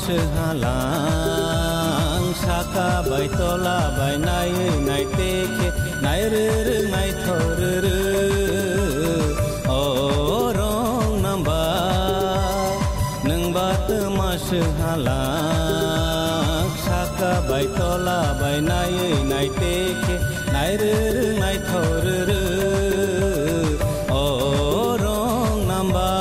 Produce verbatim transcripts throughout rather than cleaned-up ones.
Swhalang saka bai tola bai naiwi naitekhe nairwrwng naithorwrwng. O rong namba nwngba twma swhalang saka bai tola bai naiwi naitekhe nairwrwng naithorwrwng. O rong namba.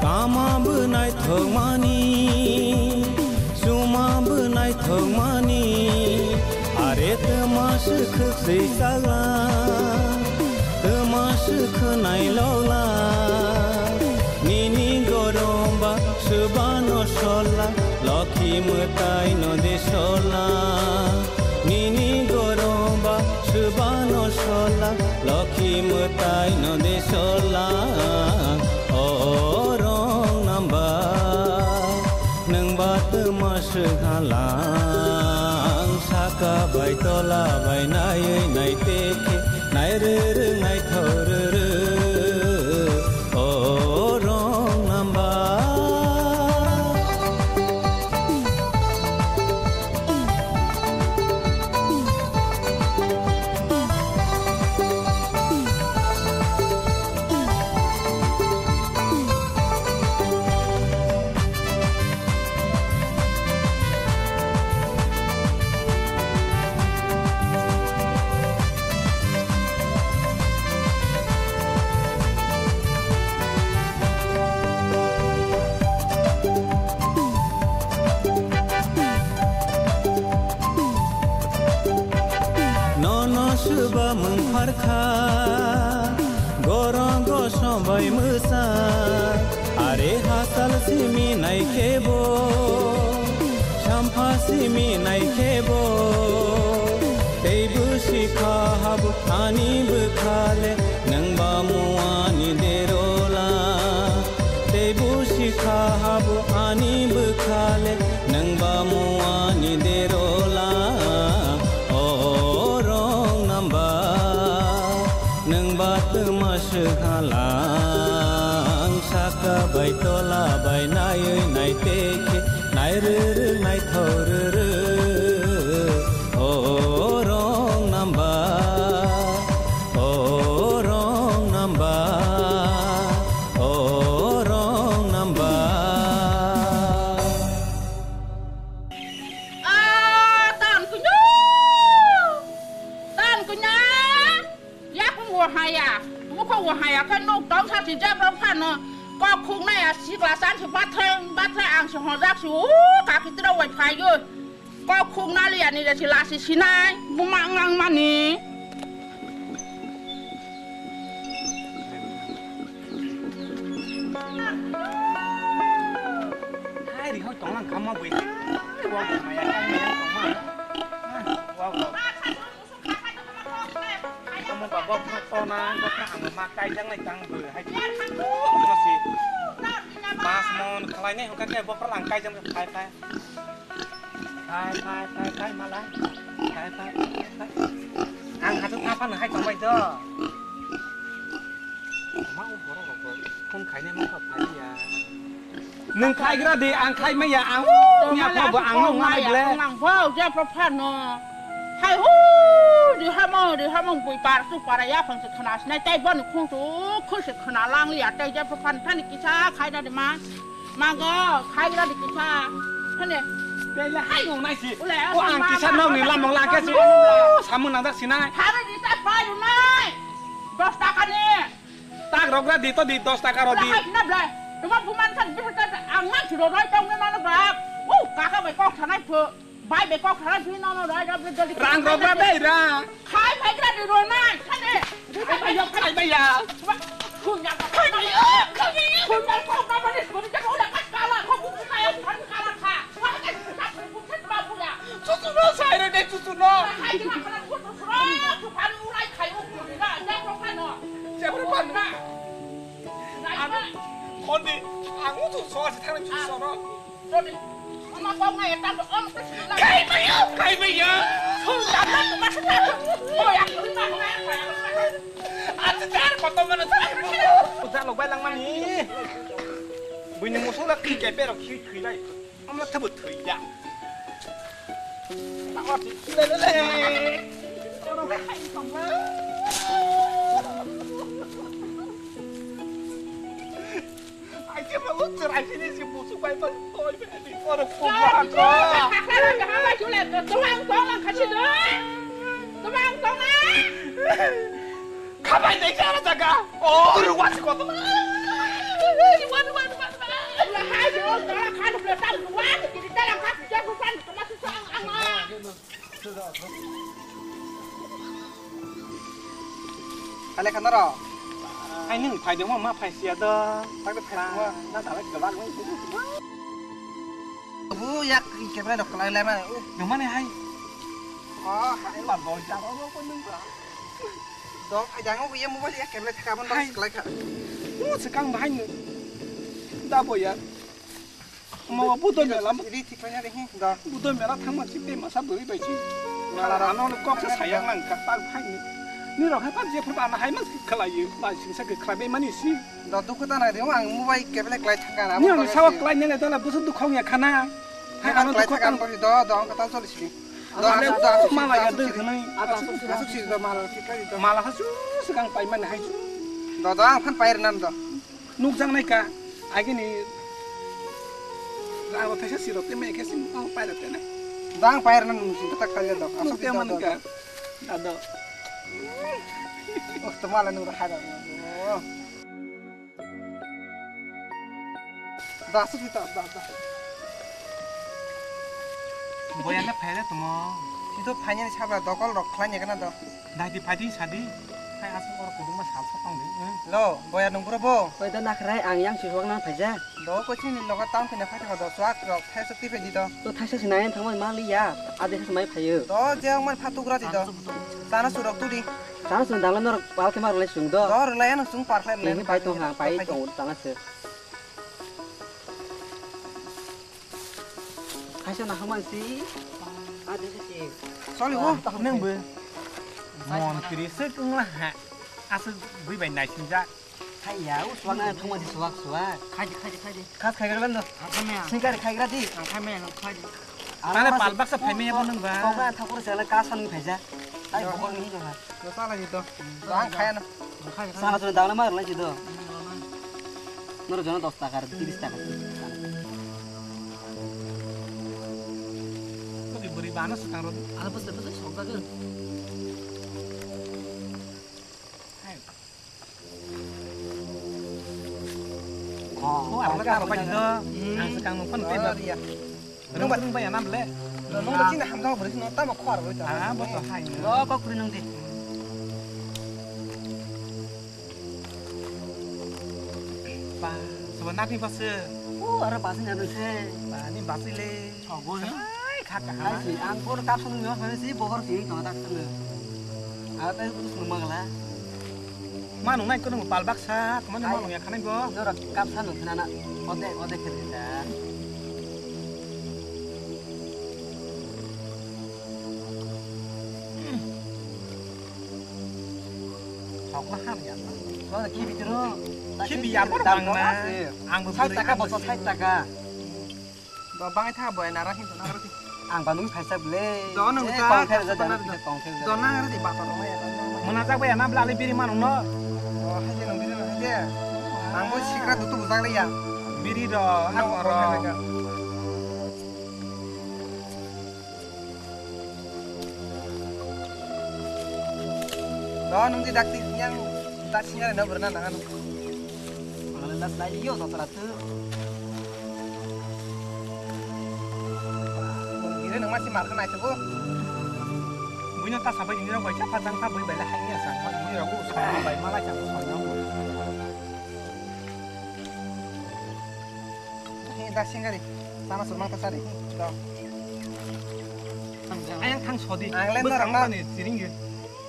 Kama bwnai thokmani, suma bwnai thokmani, are twma swkhwk swi chagla, twma swkhwnai lokla, nini goromba swbano sola, lokhi mwtai no de sola. Nini goromba swbano sola, lokhi mwtai no de sola. O rong namba, nwngba twma swhalang, saka bai tola bai naiwi naitekhe nairwrwng naithorwrwng. O rong namba. Nono swba mung pharkha, gorong gosom bai mwsa, are hasal simi nai khebo, sampha simi nai khebo, tei bwswkha habo ani bwkhale, nwngba muani derola. Tei bwswkha habo ani bwkhale, nwngba muani derola. O rong namba, nwngba twma swhalang, saka bai tola bai naiwi naitekhe nairwrwng naithorwrwng. O rong namba, o rong namba, o rong namba. Ah, tan kunya, tan kunya. Yakung wo haya, mukho wo haya, khe nuk tong sa si jab rong phano. Kok khuk na ya sikla san si bathai, bathai ang si hojak si, u, kaki tira wai phayo. Kok khuk na liya ni si lasi sinai, buma ngang mani. Hai ri hoi tong lang kama bui. Wa maya kang maya tong ma. Wa wa. Amo ba bok na to na, bok na ang ma kai jang nai tang bo hai. Ano si. Mas mon khalai nai hokar ke bok lang kai jang phai phai. Phai phai phai phai malai. Phai phai phai phai. Ang hatu thapa nang hai tong bai do. Ma u borok rok bo phone khainai ma kha phai ya. Nwng khaigra di, ang khai maya, ang, o, nya pha bo ang nung manai ble. Ang bo je pha pha no. Hai hu, di hamo, di hamo bui par tu para ya phang se khana sinai tai bo ni khung tu khu se khana lang ya tai je pha pha thani kisa khai da di ma. Ma go khaigra di kisa. Thani. Bele hai nung nai si. O ang kisa nung ni lamang lang ke si. O, samun nang dak sinai. Hari di tai pai nai. Dos taka ni. Tak rok ra di to di dos taka ro di. Hai na ble. Tuma buman san bisa ta ang man chiro roi tong na na ba. U kaka bai kok sanai phu. Bai bai kok sanai phu no no roi roi jodi. Rang rok ra dei ra. Khai bai ra di ro na. Sane. Hondi, ang utu soal si thangni susu sono. Kaibayo, kaibayo. Ata jar koto mana jar. Ujar lok bai langmani. Buini musu la khi kepe rok khi khi lai. Amla thabu thoi ya. Takot le le le. Ai ke malu cerai sini si musu bai bai bai bai oro kubur ako. Kabai dai jara jaga. Oh, ruwa si koto. Kale kana ro? Hai nung phai demo ma phai sia do. Tak de phai demo. Na dale galak nung. Bu yak kebra dok lai lai ma. Nung mane hai. Oh, hai ba doi ja ro ko nung ba. Dok phai dang ko ye mobile yak kebra thaka ban dok lai kha. Mu sekang bahai nung. Da boya. Omo bo budoi mela. Ri thik khlai na de hi, da. Budoi mela thangma si tei masa bwrwi bai si. Mela rano kok sa sayang lang ka tak phai ni. Ni rok hai pa je phur ba na hai mas khlai yu, ba sing sa khlai bai mani si. Da dukhu ta nai de, ang mobile kebele khlai thangka na. Ni ang sawa khlai ne dala busu dukhong ya khana. Hai ano khlai dukhong thangka ta. Ang do do ang kata choli si. Da, da, da, mala ya de khani. Asuk si da mala si khlai da. Mala ha su sekang pai mani hai su. Da da ang phan pai nan da. Nukjaknai ka, agini rago thaisa sirok tei mekhe sing tang pairok tene. Jang pairok nang nung sing tak kali dok. Nuk te manung ka, ado. Oh, temala nung raha dok. Da, su kita, da, da. Boyana phaile tomo. Itu phanya ni sabra dokol rok khlanya kana do. Dai di phai di sadi. Hai aswk oro kwbangma sal sa tong di. Lo, boya nung bro bo. Koi da nakhrai ang yang si huak nang phaija. Do koi chini logo town phina phai thangma do swak rok thai sok ti phai di do. To thaisa si nai thangma ma li ya. Ade sa mai phaio. Do je ang man phatuk ra di do. Sana surok tu di. Sana sun dangla nor pal ke mar lai sung do. Do rwlai ano sung par khlai. Ni pai tong ha pai tong tang ase. Kaisa na hamai si. Ade sa si. Sorry wo. Nang bo. Mon kiri se kung la ha. Aswk bui bai nai singjak. Hai ya, u suwak na thangma si suwak suwak. Khai di, khai di, khai di. Khas khai gra lando. Ang khai maya. Singkar khai gra di. Ang khai maya, ang khai di. Tale pal baksa phai maya bo nang ba. Kok na thakur se la ka san phaija. Tai bokol ni jona. Lo sala ji to. Ang khai na. Ang khai, khai. Sana sana dang na mar la ji to. Nor jona dos taka, tiris taka. Kodi buri bana sutang ro. Ala bus bus sok jaga. Oh, ang ka bai do. Ang sekang nung phone tei ba. Rung ba rung ba ya nam le. Nung ba chini hamjak bwrwi no tamo khwar bwrwi ta. Ah, bo to hai. Lo kok kri nung di. Ba, sobo nagni basu. O, aro basu nya nung se. Ba, ni basu le. Sobo ya. Ai, kha kha. Ai si, ang por kap sung nyo phai si bohor si tong tak sung. Aro tai kutu sung magla. Ma nung nai kono pal baksa, kemana ma nung ya khanai bo? Jora kapsa nung khna na, ode, ode khe da. Thok ma ham ya. Jora khibi tro. Khibi ya bor bang na. Ang bo sait taka boso sait taka. Ba bangai tha boy nara hin to nara di. Ang ba nung phaisa ble. Do nung ta tong khe ta ja, tong khe ja. Do nara di ba ta nung ya. Mona jak bai na bla le biri manung no. O hai je nung biri no hai je. Ang bo sikra dutu bujang le ya. Biri do ha oro. Do nung di dak di yang dak singa no berna nang anu. Ang le das lai yo to tra tu. Bini nang masi mar kena itu bu. Buino ta sabai dini rok bai cha phajang ta bui bai la hai ya sa. Bai malai chang soi no. He da singari. Sana sur mangta sari. Do. Ayang thang sodi. Ang le norok na. Ni siring ge.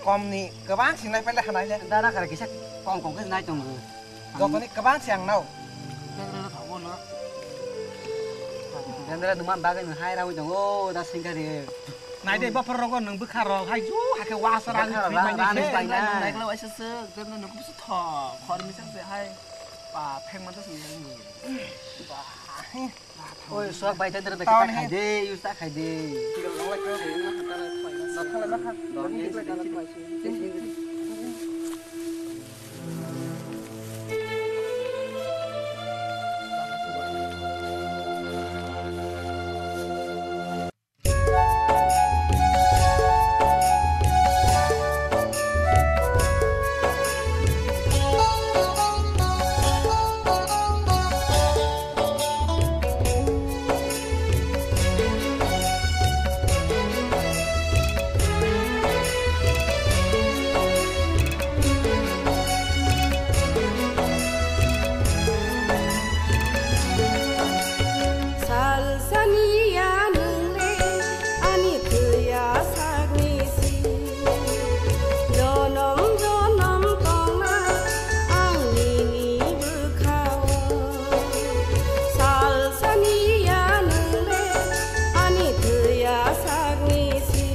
Kom ni kwbang sinai pele hanai le. Dara kara kisa kom kom ke nai tong. Jotoni kwbang si ang nao. Dendra thangbo no. Dendra numan bagwi nwng hai rawi tongo, da singkari. Nai de, bopor rogo nwng bwkha rok hai ju, hakhe wasa ragwi thwi manya se. Naikla waisa se, Dendra nwng kubusu thok, khor misa se hai, pa pheng manta se nwng. Oi, suak bai tendera da. Taon kita he. Khai de, use ta khai de. Tigol nang lai kau de, nang kata lai kau. Nang kata lai kau. Dong ye, sini, sini. Sal sani ya nwng le ani thwiya sakni si. Jonom jonom tongna ang nini bwkhao. Sal sani ya nwng le ani thwiya sakni si.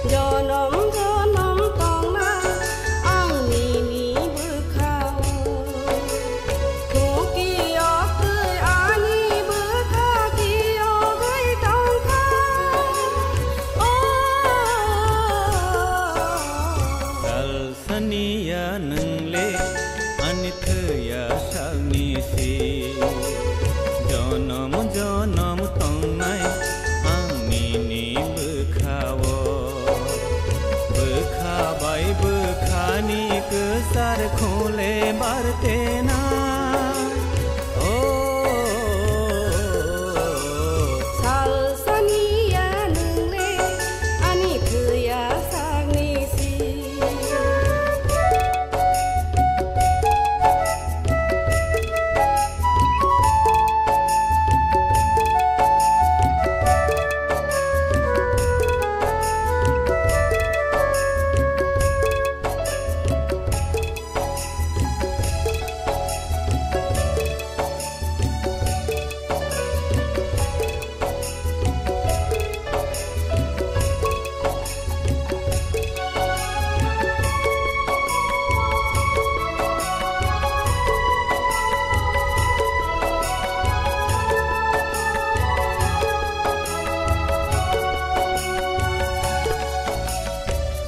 Jonom jonom tongna ang nini bwkhao. Kuki oktwi ani bwkha kiyogwi tongkha. O sal saniya nwng le ani thwiya salni si. Jonom jonom tongnai ang nini bwkhao. Bwkha bai bwkhani kwchar khole bartena. O sal saniya nwng le ani thwiya sakni si.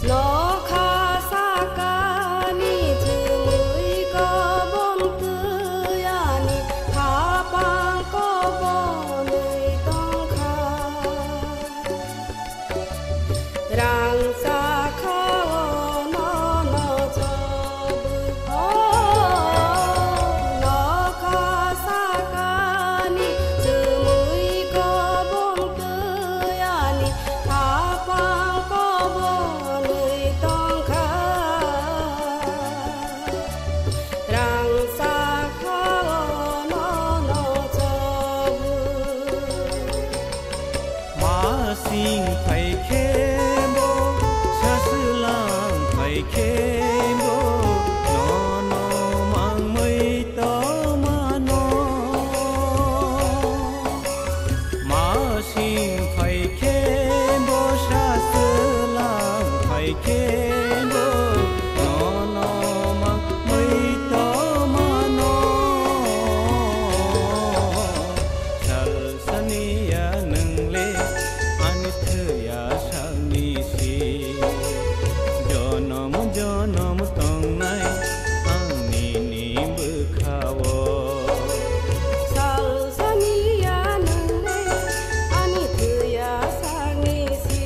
Nokha sakani chumui kobom twiani khapang kobonwi tongkha. Rangchakha o nono chobwi o nokha sakani chumui kobom twiani khapang kobonwi tongkha. Rangchakha o nono chobwi. Masing phaikhe bo, saswlang phaikhe bo, nono mangmui tongmano. Masing phaikhe bo, saswlang phaikhe bo, nono mangmui tongmano. Sal saniya nwng le ani thwiya salni si. Jonom jonom tongnai ang nini bwkhao. Sal saniya nwng le ani thwiya salni si.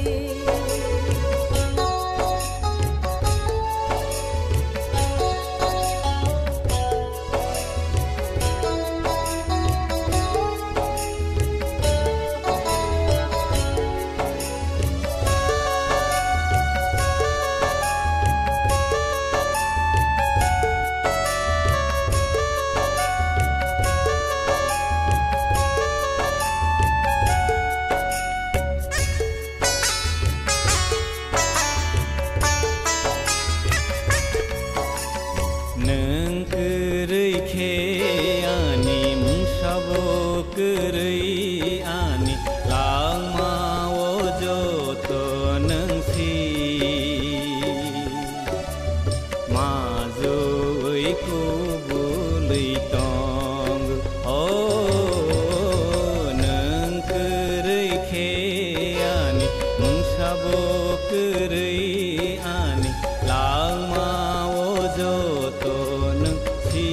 Tong o nwng kwrwi khe ani mungsabo kwrwi ani langma o joto nwng si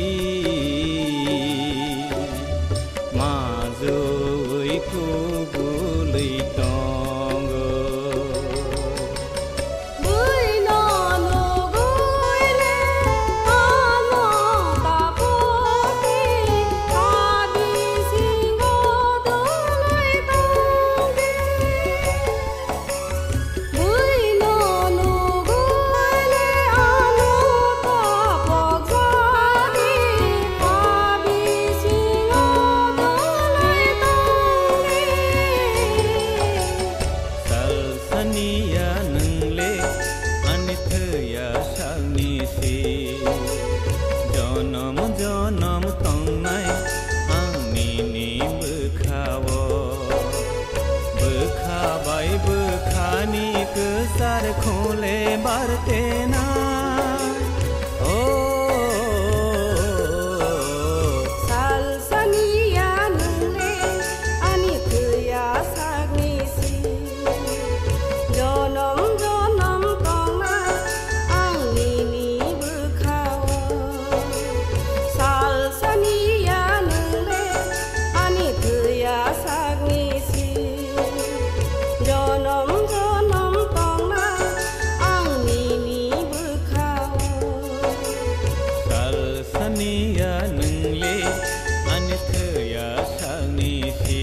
majui kubului tongo. Buino nugui le ano tapukni ha bisingo dului tongdi. Buino nugui le ano tapuk jani ha bisingo dului tongdi. Sal saniya nwng le ani thwiya salni si. Jonom jonom tongnai ang nini bwkhao. Bwkha bai bwkhani kwchar khole bartena. O sal saniya nwng le ani thwiya sakni si. Jonom jonom tongna ang nini bwkhao. Sal saniya nwng le ani thwiya sakni si. Jonom jonom tongna ang nini bwkhao. Sal saniya nwng le ani thwiya salni si.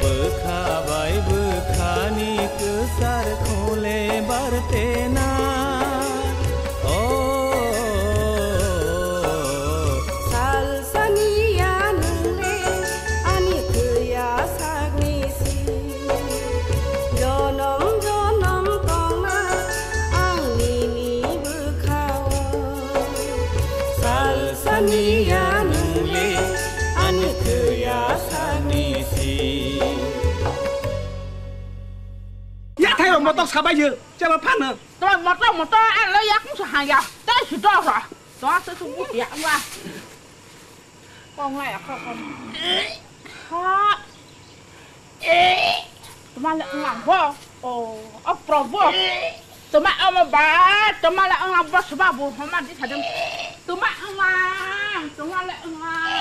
Bwkha bai bwkhani kwchar khole bartena. O sal saniya nwng le ani thwiya sakni si. Jonom jonom tongna ang nini bwkhao. Sal saniya nwng le ani thwiya sakni si. Yathai rok motok sabai yo, chalo phano. Tama motok motok ang lo yak musa haya. Tai sudah lah. Tama sesubuh ya Allah. Kong lai akha kong. Ha. Tuma le ngang bo. Oh, oh, Prabhu. Tuma ama ba, tuma le ngang bo, sebab bu homa di sadem. Tuma ngang, tuma le ngang.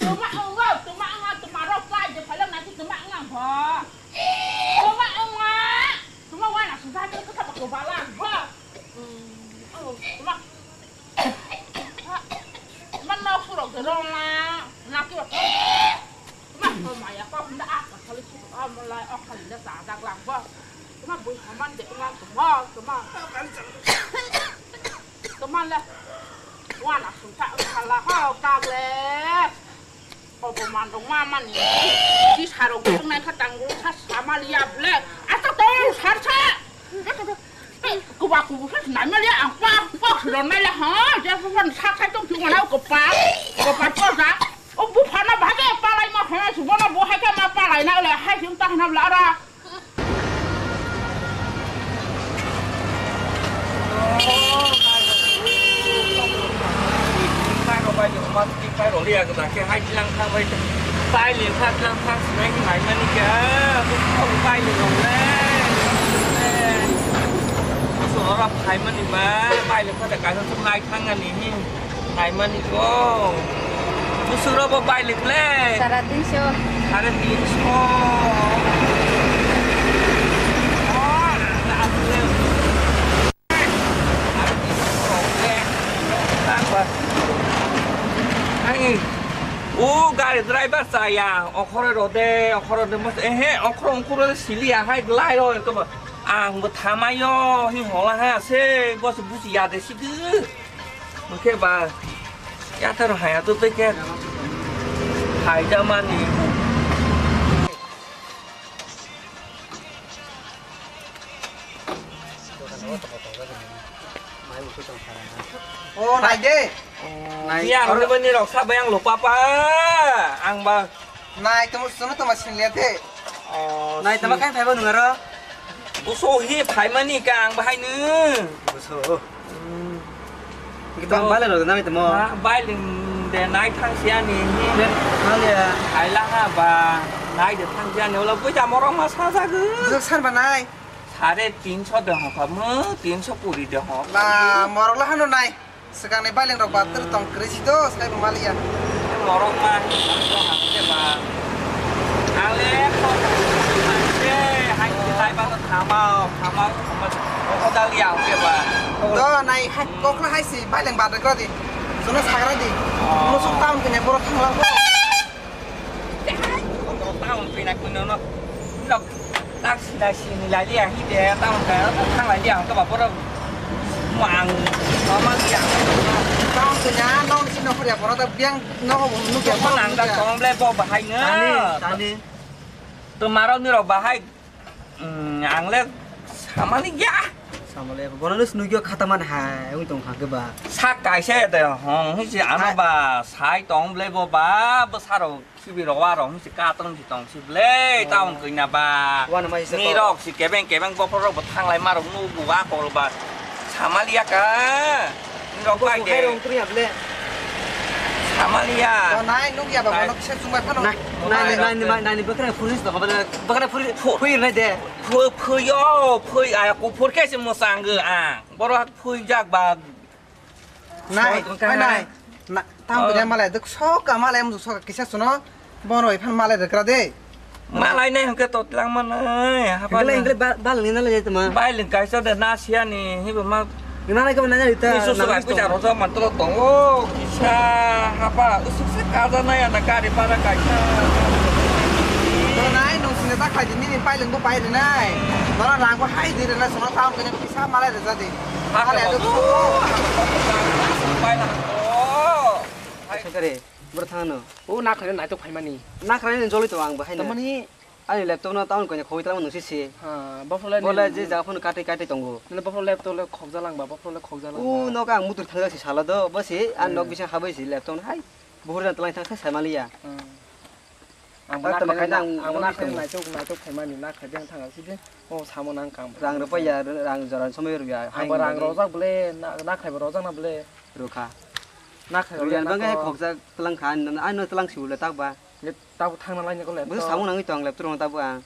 Tuma ngang, tuma ngang, tuma rok lai je phalang nasi tuma ngang bo. Tuma ngang, tuma wana susah je kata ko balang bo. Hmm, oh, tuma. Ma nok surok de rong la, na ki ba. Ma ko ma ya ko hunda a ka thali su a mo lai o khali da sa dak lang ba. Ma bui haman de ma ko ma ko ma. Ko ma le. Wa na sun ta ka la ho ka le. Obo man rok ma mani. Ti sarok de nai kha tang ro sa sa ma li ya ble. A ta to sar sa. Kuba kubu sa nai mali ang pa pa ron nai la ha je pa sa sa tong chu na ko pa ko pa pa sa o bu pha na ba ke pa lai ma pha na chu bo na bo hai ke ma pa lai na le hai jing ta na la ra. Pai rok bai rok ma ti pai rok liya gata khe hai tilang kha bai pai le kha tilang kha sinai hi hai mani kha bu pai le rok le. Su ora hai mani ba pai le kha da ka sa nai thang ani hi hai mani ko. Bu su ro bo pai le khle. Sara tinso. Sara tinso. Oh, na asle. Ani, o gari driver chaya, okhoroi rode, okhoroi rode, mos-, ehe, okhoroi ongkhoroi siliya hai, glai roi, kobo, ang bo thamayo, hi hola ha, se, bos busi ya de sidi. Oke ba, ya taro haya to teke, hai jamani. O nai de. Nai. Iya, aro ni rok sa bayang lo papa. Ang ba. Nai tong, sono tong sini lihat de. Oh, nai tama kain phaiba nung aro. Buso hi phaimani ka ang bahai nu. Buso. Hmm. Kita bale rok nai tamo. Bailing de nai thang siya ni. Maliya. Ai langa ba nai de thang siya ni. Ulo puja morok ma sa sa gu. Bujak san ba nai. Sare tinso de ho ka mu, tinso kuri de ho. La morok la hano nai. Swkangni bailing rok bathwr tong kwrwi si do, swkaibo maliya. Morok ma, ang le kok hai se, hai se tai ba thamao, thamao, thamao, kok dal ya ang ke ba. Do nai hai kok la hai si bailing bathwr kra di. Jono sagra di. Oh. Musuk town kene borok thanglang ko. Town pina kuno no. Lok, tak sida sini lali ahi de, town ka, thang lali ang to bapor. Mang, mama ya. Town kene no sino khori apor ta biang no ho nuk ya. Ko nang da tong ble bo bahai nge. Tani, tani. To maro ni rok bahai. Hmm, ang le samani ya. Samale bono nus nugyo khataman hai, ung tong kha ke ba. Sak kaisa de hong, hisi ano ba, sai tong ble bo ba, bo saro. Sibi rok wa rok si katong si tong si ble, town koi na ba. Wan mai se ni to. Rok si kebeng kebeng bopor rok bo thanglai ma rok nu bu wa kol ba. Samaliya ka. Ni rok bai de. Hai rong tri able. Samaliya. To nai nuk ya ba, nai. Bono kisa chumbai phano. Nai, nai, nai, nai, nai, bakra police to, bakra, bakra police, phu-, phui nai de. Phui, phui yo, phui, aya ko phur ke se mo sang ang. Boro phui jak ba. Nai, so, nai, nai. Na, tamo kanya malai, duk soka malai, musu soka kisa suno, bono iphan malai dekra de. Malai nai hwnkhe to tlang manai, hapa. Hwnkhe, hwnkhe ba, ba lengni nalai tama. Bai leng kaisa de na siya ni, hibo ma. Nalai kama nai ta. Ni susu bai puja roja man to tongo, kisa, hapa, usuk se kaja nai ana kari para kaisa. To nai, nung sine ta khai di, nini pai leng bo pai de nai. Nora rang bo hai di de na, sono tam kene kisa malai de jadi. Hale, hale, hale, hale. Pai na. Oh. Hai. Sakare, bro thangno. O nakhrai naitok phaimani. Nakhrai ni joli to ang bahai na. Tamani ani laptop no town koine khoi tamo nungsi si. Ha, bofrole. Bole je ja phone kati kati tongo. Nene bofrole laptop le khokjalang ba, bofrole khokjalang ba. O nok ang mutur thangja si sala do, bo si an nok bisa habai si laptop hai. Buhur jan tlang thang sai maliya. Hmm. Ang bo nakhai nang, ang bo nakhai naitok, naitok phaimani, nakhai de thang si de. O samo nang kang. Rang rwpa ya, rang jora somoi rwya. Ang bo rang rojak bole, na, nakhai bo rojak na bole. Rwkha. Nakhai rwya bangkhe khokjak tlang kha, ano tlang si bole tak ba. Tabuk thangna laina ko laptop. Bo samo nangwi tong laptop rwna tabuk ang.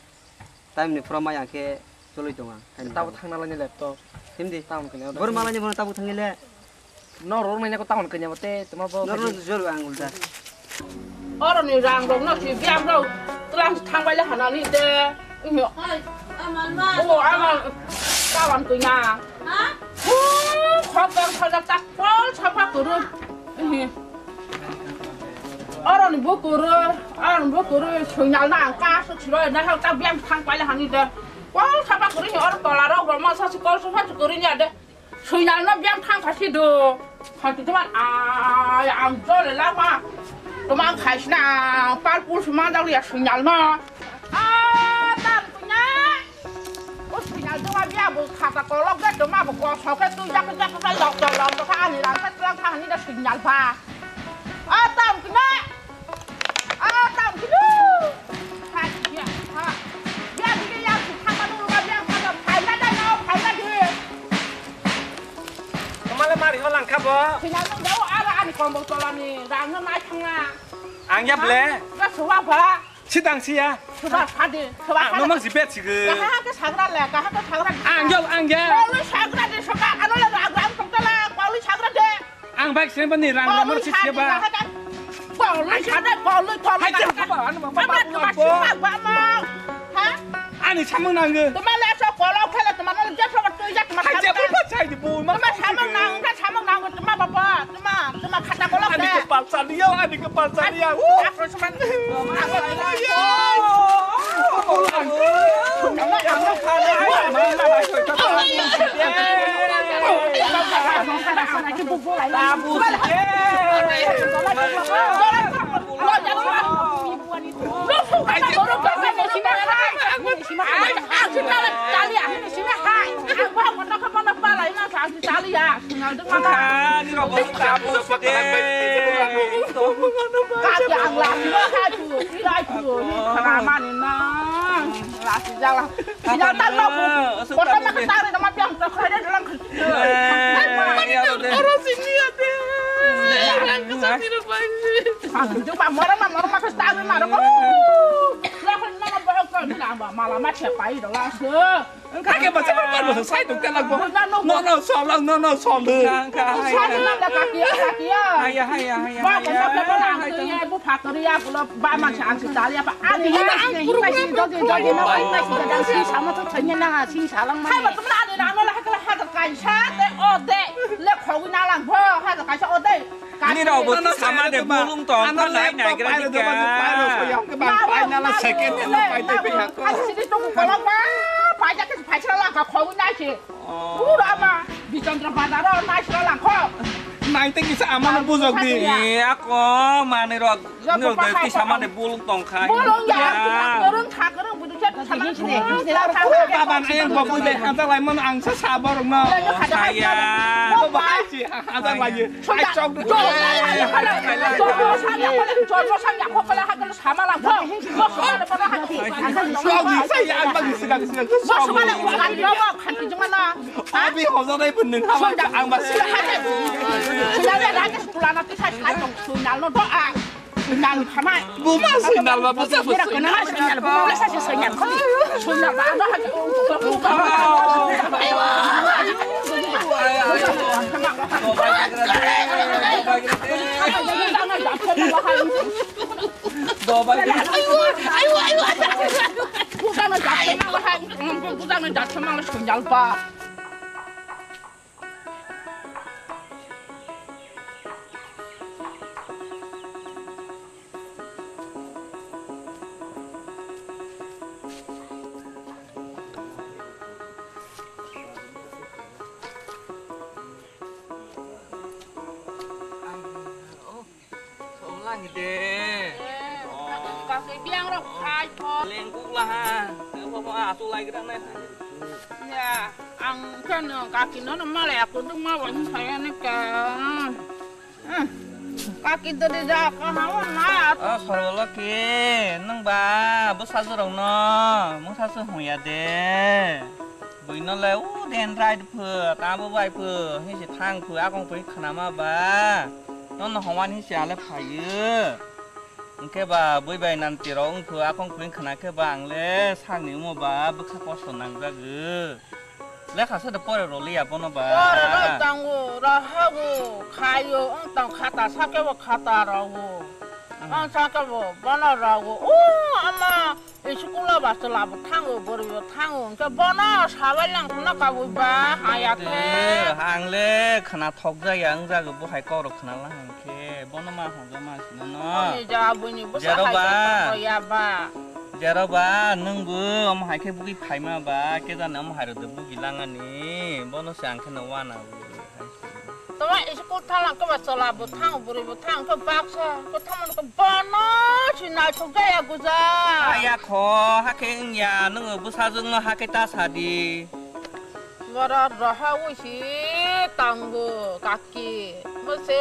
Time ni pura mai ang khe choloi tong ang. Tabuk thangna laina laptop. Himdi. Tamo kene. Bor malai ni bono tabuk thangile. No ror mai ko tamo kene bote, tuma bo. No ror jor ang ulta. Oro ni rang rok no si biam rok tlang thang bai le hana ni de. Hoi, amal ma. O amal. Tawan kuina. Ha? Hu, khok bang khajak tak pol sapa kuru. Oro ni bo kuru, oro ni bo kuru, suinal na ang ka su chiro na ha ta biam thang pai le hana ni de. Pol sapa kuru ni oro tola rok roma sa si kol sapa kuru ni ade. Suinal no biang thang kha si do. Kha tu tuman ai ang jole lama. Tuman khai sina pal pul suma dal ya suinal no. A tam kunya. O suinal do ma bia bo khata kolok de do ma bo ko so ke tu jak jak ka lok jak lok ka ani rang ka tlang kha ani da suinal ba. A tam kunya. A tam kunya. Ha ya ha. Bia di ya thang ma do ba bia ka phai na da no phai na di. Kamala mari ho langkha bo. Sina nang dao ara ani kombol tolani rang no nai thanga. Ang ya ble. Ga suwa ba. Sidang siya. Suwa phadi, suwa phadi. Ang no mang si bet sigo. Kaha ke sagra le, kaha ke sagra. Ang ya, ang ya. Koloi sagra de suwa, ano le rang rang tong tala, koloi sagra de. Ang bai sen bani rang rang si siya ba. Koloi sagra, koloi toloi. Hai je ba, ano ba ba ba. Ha? Ani samung nanggo. Tuma le so kolo khela tuma le je so tu ja tuma. Hai je ba sai di bu ma. Tuma samung nang, tuma samung nang, tuma baba, tuma, tuma khata kolo. Ani ke palsa dia, ani ke palsa dia. Uh. Aku semen. Tabu. Ang jumpa moro ma moro ma kasta ma ro ko. Lo ko na ma ba ko na ma mala ma che pai do la se. Kake ba sa ba lo sai to kala ko. No no so lo no no so lo. Sa ni ma da ka ki ka ki ya. Haya haya haya. Ba ko na ba na ko ya bu pha ko ya ko ba ma sa ang sa ya ba. Ani na ang puru ko. Jogi jogi na ai ma si da si sa ma to chanya na si sa lang ma. Hai ba tum na ani na no la ha ka ha ka kai sa de o de. Le khogwi na lang bo ha ka kai sa o de. Ani rok bo sama de bulung tong ko nai nai gra ni ka. Pai na la second hand pai de pe ha ko. Ani sini to ko kolok ba. Pai ja ke pai sa la ka khogwi na si. Ura ma, Bichandra Bazar o nai sra lang kho. Nai te kisa amano bujok di. E ako mani rok. Ni rok de ti sama de bulung tong khai. Bulung ya, kurung kha kurung budu chat sama. Baba nai ang bok de hajar lai man ang sa sa borok no. Saya. Baba ai si hajar lai. Ai chok de. Jorbo sangya ko la hakal sama lang kho. Jorbo sangya ko la hakal sama lang kho. Jorbo sangya ko la hakal sama lang kho. Jorbo sangya ko la hakal sama lang kho. Jorbo sangya ko la hakal sama lang kho. Abi hojarai bwndwng haba ang ba sila. Sila le rang ke sekolah nanti saya saya tong sundal no doa. Sundal khamai. Buma sundal ba bwsa bwsa. Kena sundal buma le saya sundal. Sundal ba ada hati. Dobai. Ayo ayo ayo. Bujang na jat khe mang hai. Bujang na jat khe mang sundal ba. Song lagi de. Eh, kakui biang rok khai pho. Lengkuk lah. Apa mau atu lagi dah nih. Ya, ang kan kaki nono malai aku dong mau saya nih kan. Kaki tadi ja ka hawa na. Ah, Sarwaloki, nang ba bwsajwk rok no mungsa se hung ya de. Buino le u den rai de pho, tamo bai pho, hi se thang pho, akong pho hi khna ma ba. Nono hongmani hi se ale phaio. Hwnkhe ba bui bai nanti rok wng pho, akong pho hi khna khe ba ang le sakni omo ba bwkha kosto nangjagw. Lekha se de pore rw liya bono ba. Pore rw tango, rw hago, khaio, wng tang khata sakebo khata rogo. Ang sakebo bono rogo. O ama School o ba chwla bo thango, bwrwi bo thango, hwnkhe bono sabai lang khna kabui ba haya khe. Ang le khna thok jaya wng jago, bo hai kok rok khna lang hwn khe, bono ma hwnja ma sino no. Ani ja buini bwsa hai ba. Jero ba, nwng bo omo hai khe bugui phaima ba, khe jani omo hai rok de bugi lang ani, bono se ang khe no wana. Tama school thalang khe ba chwla bo thang, bwrwi bo thang, khe baksa khe thamani khe bono si naithok jaya guja. Aya kho, hakhe wngya, nwng bwsajwk no hakhe ta sadi. Bora roha wi si tango kaki. Bose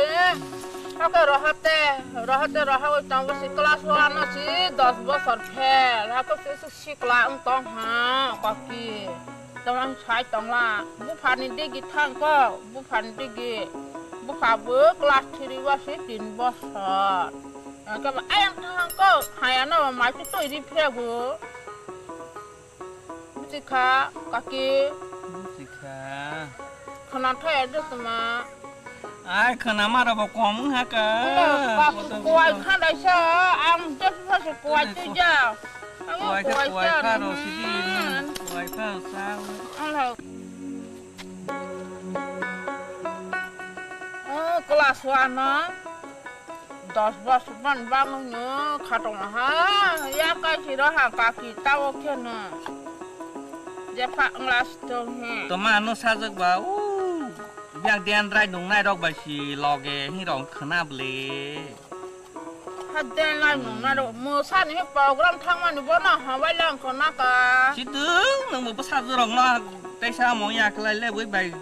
hakhe roha te, roha te roha wi tango si class one no si dos bosor fail. Hakhe si sikla wng tong ha kaki. Tamo ang sai tongla, buphani digi thang kok, buphani digi. Bupha bo class three o se tin bosor. Hwnkhe ba ayang thang kok, hayano mai tu twi ri phego. Buchi kha, kaki. Buchi kha. Khna thaya de tuma. Ai, khna mara bo kom wng ha ka. Kuwai kha dai sa, ang je pha se kuwai twi ja. Ang kuwai kha, kuwai kha ro sidi. Kuwai kha sa. Ang ha. Oh, class one na. Dos bosor ban bangno khatong ha. Ya kai si ro ha kaki ta o khe no. Je pha ang last to he. Toma no sajak ba. U. Biang den rai nung nai rok bai si loge hi rong khna ble. Ha den lai nung nai rok mo sa ni program thang mani bo na ha bai lang khna ka. Sidung nung bo sa rong na tei sa mo ya klai le bui bai.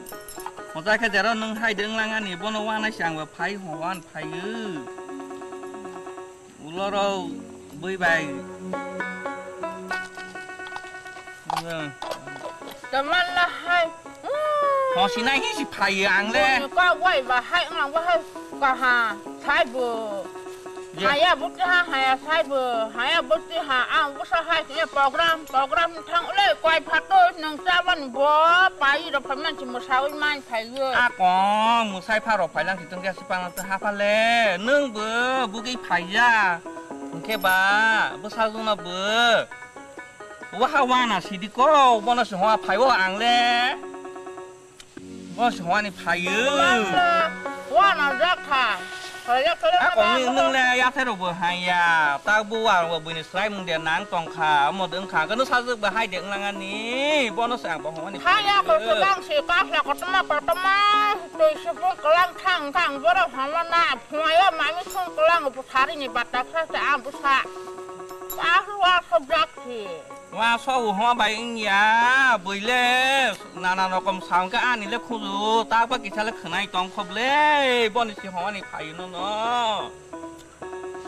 Mo ja khe jero nung hai deng lang ani bo no wa nai si ang ba phai ho wan phai u. Ulo ro bui bai. Teman la hai. Hosinai hi si phaio ang le. Boni kok bai ba hai wng lang bo hai kaha sai bo. Ye. Haya bwtwi ha, haya sai bo, haya bwtwi ha, ang bwsa hai khe program, program thang le koi phato nwng chabani bo pai rok phai man si mwsawi man phaio. A kong mwsai pha rok phai lang si tong khe si pang ha pha le, nwng bo bugwi phai ya. Hwnkhe ba bwsa jona bo. Waha wana sidi ko, bono se hoa phaibo ang le. Bono se hoani phaio. Wana jakha. Phaiya phaiya. A kong ni nwng le yathai rok bo haiya. Tak bo wa rok bo buini srai mung de nang tong kha. Omo de wng kha. Kano sajwk bo hai de wng lang ani. Bono se ang bo hoani. Haiya ko kobang se kasla kotoma kotoma. Twi supung kelang thang thang boro hama na. Phungaio mami sung kelang bo sari ni batak sa se ang bo sa. Kasla wa sobjak si. Wa so u homa bai wngya, bwile nana rokom sa wngkha ani le khuju, tak ba kisa le khwnai tong kho ble, boni si homa ni phaio no no.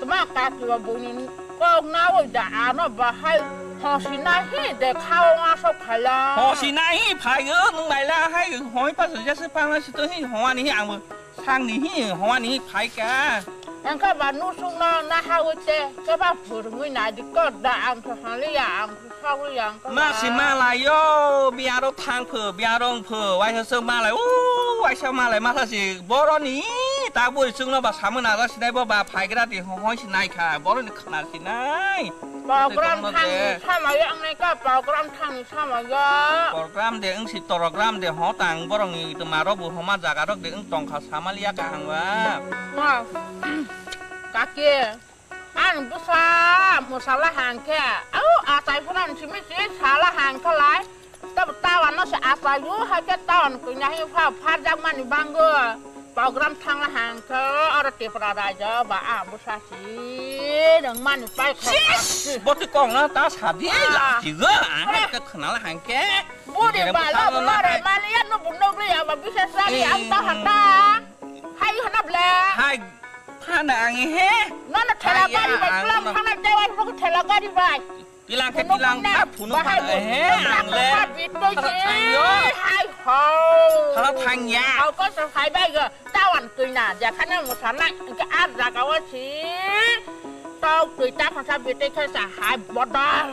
Tma kaki ba buini kok nawi da ano bahai hosi na hi de khao nga so khala. Hosi na hi phaio, nung nai la hai hoi pa so jase pa na si to hi homa ni hi ang bo. Sangni hi, howani hi phaikha. Engkha ba nusukno nahawi te, keba phwrwngwi naidi kok da, ang khe haliya, ang khe sawiya, ang khe Ma ba. Si malayo, biyaro thang pho, biyaro wng pho, waisa se malai, o, waisa malai, masa si boroni, ta bui chukno ba samwi naja sinai bo ba phaigra di, hoi si naikha, boroni khna sinai. Program thangni samayo, ang nai ka program thangni samayo. Program de wng si torogram de ho tang borok ni itwma rok bo homa jaga rok de wng tong kha samaliya kaham ba. Nga. Kaki. Ang bwsa mwsala hang khe. Au achai phano simi si sala hang khe lai. Tab tawan no se achai u hai khe tawan kanya hi pha pharjak mani bango. Program thangla hang khe oro Tripura rajyo ba ang bwsa si nang mani pai kha. Sis! Boti kong na ta sadi Ah. la ki ga ang Ore. Ka khna la hang khe. Buri Jere ba bukha la lo bula na re hai. Mani ya no bu no bri ya ba bisa sari Eh. Ang ta hata. Hai hana ble. Hai. Phana ang he. No no thela Hai ya, gari bai ang pulang no. Phana dewan bu thela gari bai. Tilang khe Phunuk tilang na, kha phunuk bahai kha, phunuk he, na, ang le. Kha bitoi Kha se, thang yo. Hai ho. Kha thang ya. Hau ko sa hai bai go, tawan tui na, ja khana mo sa na, ke ar ja ka wa si. Tau tui ta kha sa bitoi kha sa hai bodol.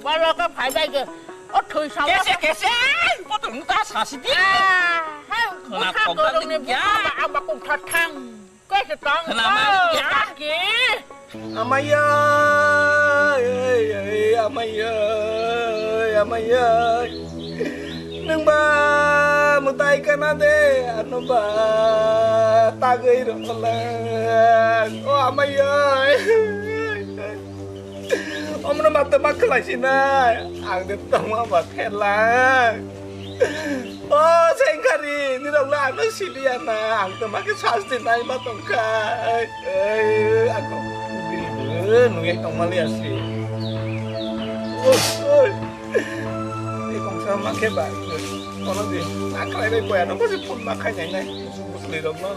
Bolo ko hai bai go. O tui sa Kese, wa. Kese, potong ta sa si di. Ah, hai, Khna bukha kong ko ta dong ni dik ya. Bukha ba, ang ba kong tha thang. Koi se tong. Khna ma Oh, ya. Kaki. Amaya, ei, ei, amaya, amaya. Nang ba mutai kana de, ano ba tagai ro lang. O amaya. Omno mata ma khlai sinai. Ang de tongma ba phelang. O, Sengkari, nirok le ano siliya na, ang to ma khe sasti nai ma tongkha. Ei, ei, ako, bini bwrwi nungya tongma liya si. Oi, oi. Ni kongsa ma khe ba, kono di, ang khlai bai boya no, bosi phone ma khai nai nai, bwsli rok no.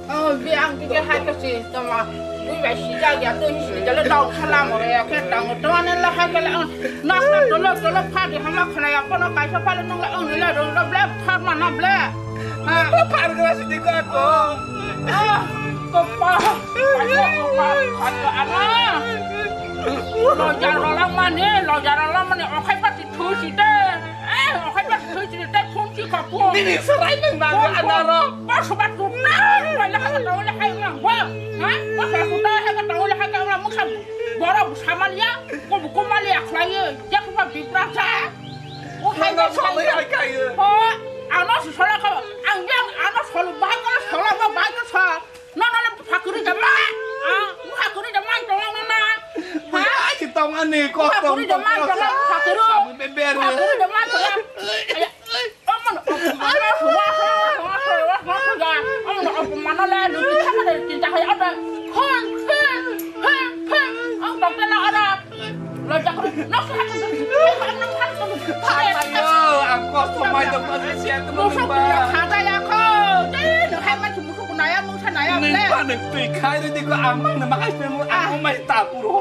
Oh, bi ang tike hai kasi tama. Bui bai si ja ya to si jale dau khala mo ya ke dau to ane la hai kala. Nak na tolo tolo pha di hama khala ya kono kaisa pha le nong la ong ni la dong do ble pha ma na ble. Ha. Pha gra si di ka ko. Ah, ko pa. Ko pa ko pa. Ko pa ana. Lo ja lo la mane, lo ja lo la mane o khai pa ti thu si de. Eh, o khai pa ti thu si de phone si ka po. Nini sarai nang ba ana ro. Ba soba tu na, ba la ka tawle hai na, ba. Ha? Ba ka tu na, hai ka tawle hai ka na, mukha. Boro bu samalia, ko bu ko malia khlaiye, ya ko ba bipra sa. O hai Nang na samai hai kai. Ho, ano su sala ka, ang yang ano solo ba ka solo ba ba ka sa. No no le phakuri da ma. Ah, phakuri da ma tong na na. Ba ai ki tong ani ko tong. Phakuri da ma tong, phakuri. Samai be be. Phakuri da ma tong. Ayo, ang kosto mai dong ma siya to mo ba. Nung pa nung twi khai ri di ko ang mang na makai pe mo ang mai ta puro.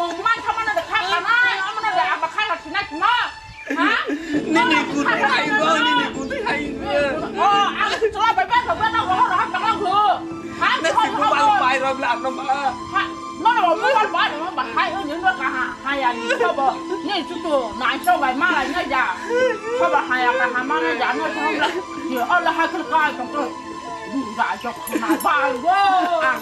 mung man thamano de kha khanai, amano de aba kha kha sinai tma. Ha? Nini kutai hai go, nini kutai hai go. Oh, ang chwla bai bai thok bai thok rohor rohor tongla go. Ha? Nasi kubal pai rob la no ma. Ha? No no mo bar bar no ba hai o ni no ka ha. Ha ya ni so bo. Ni chu tu nai so bai ma lai na ya. So ba ha ya ka ha ma na ya no so ba. Ye Allah ha kul kai tong to. Bu ra jok na ba go. Ah.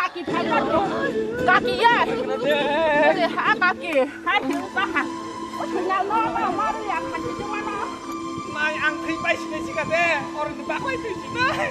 Kaki, kaki ya. Ha, kaki. Hai, hiu ka ha. O thina no, no, no, ya, kaki tu mana. Mai, ang thwi pai sinai sika de, or ni bakhoi thwi sinai.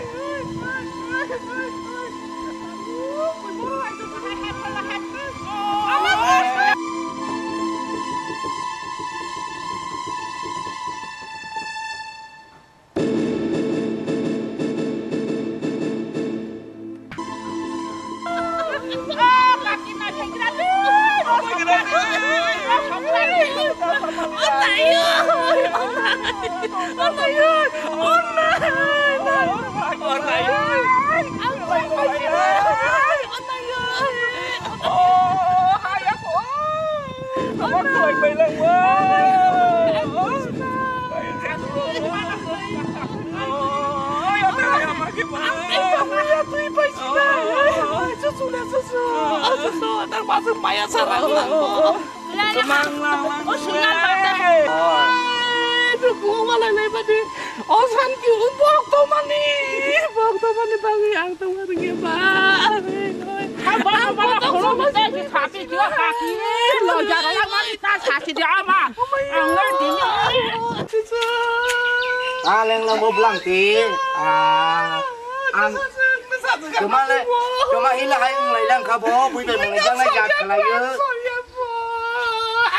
O santi, o bok tongmani, bok tongmani bagwi ang tongma rwngya ba. Ang bok tongmani bagwi khulumwi tei se sapi chwla kaki, loja rwlak mani ta sasi de ama. Ang le dini. Ta leng leng bo blang ti. Ah, ang tuma le, tuma hila hai wng lai lang kha bo, bui bai mung jang nai jak khlai yo.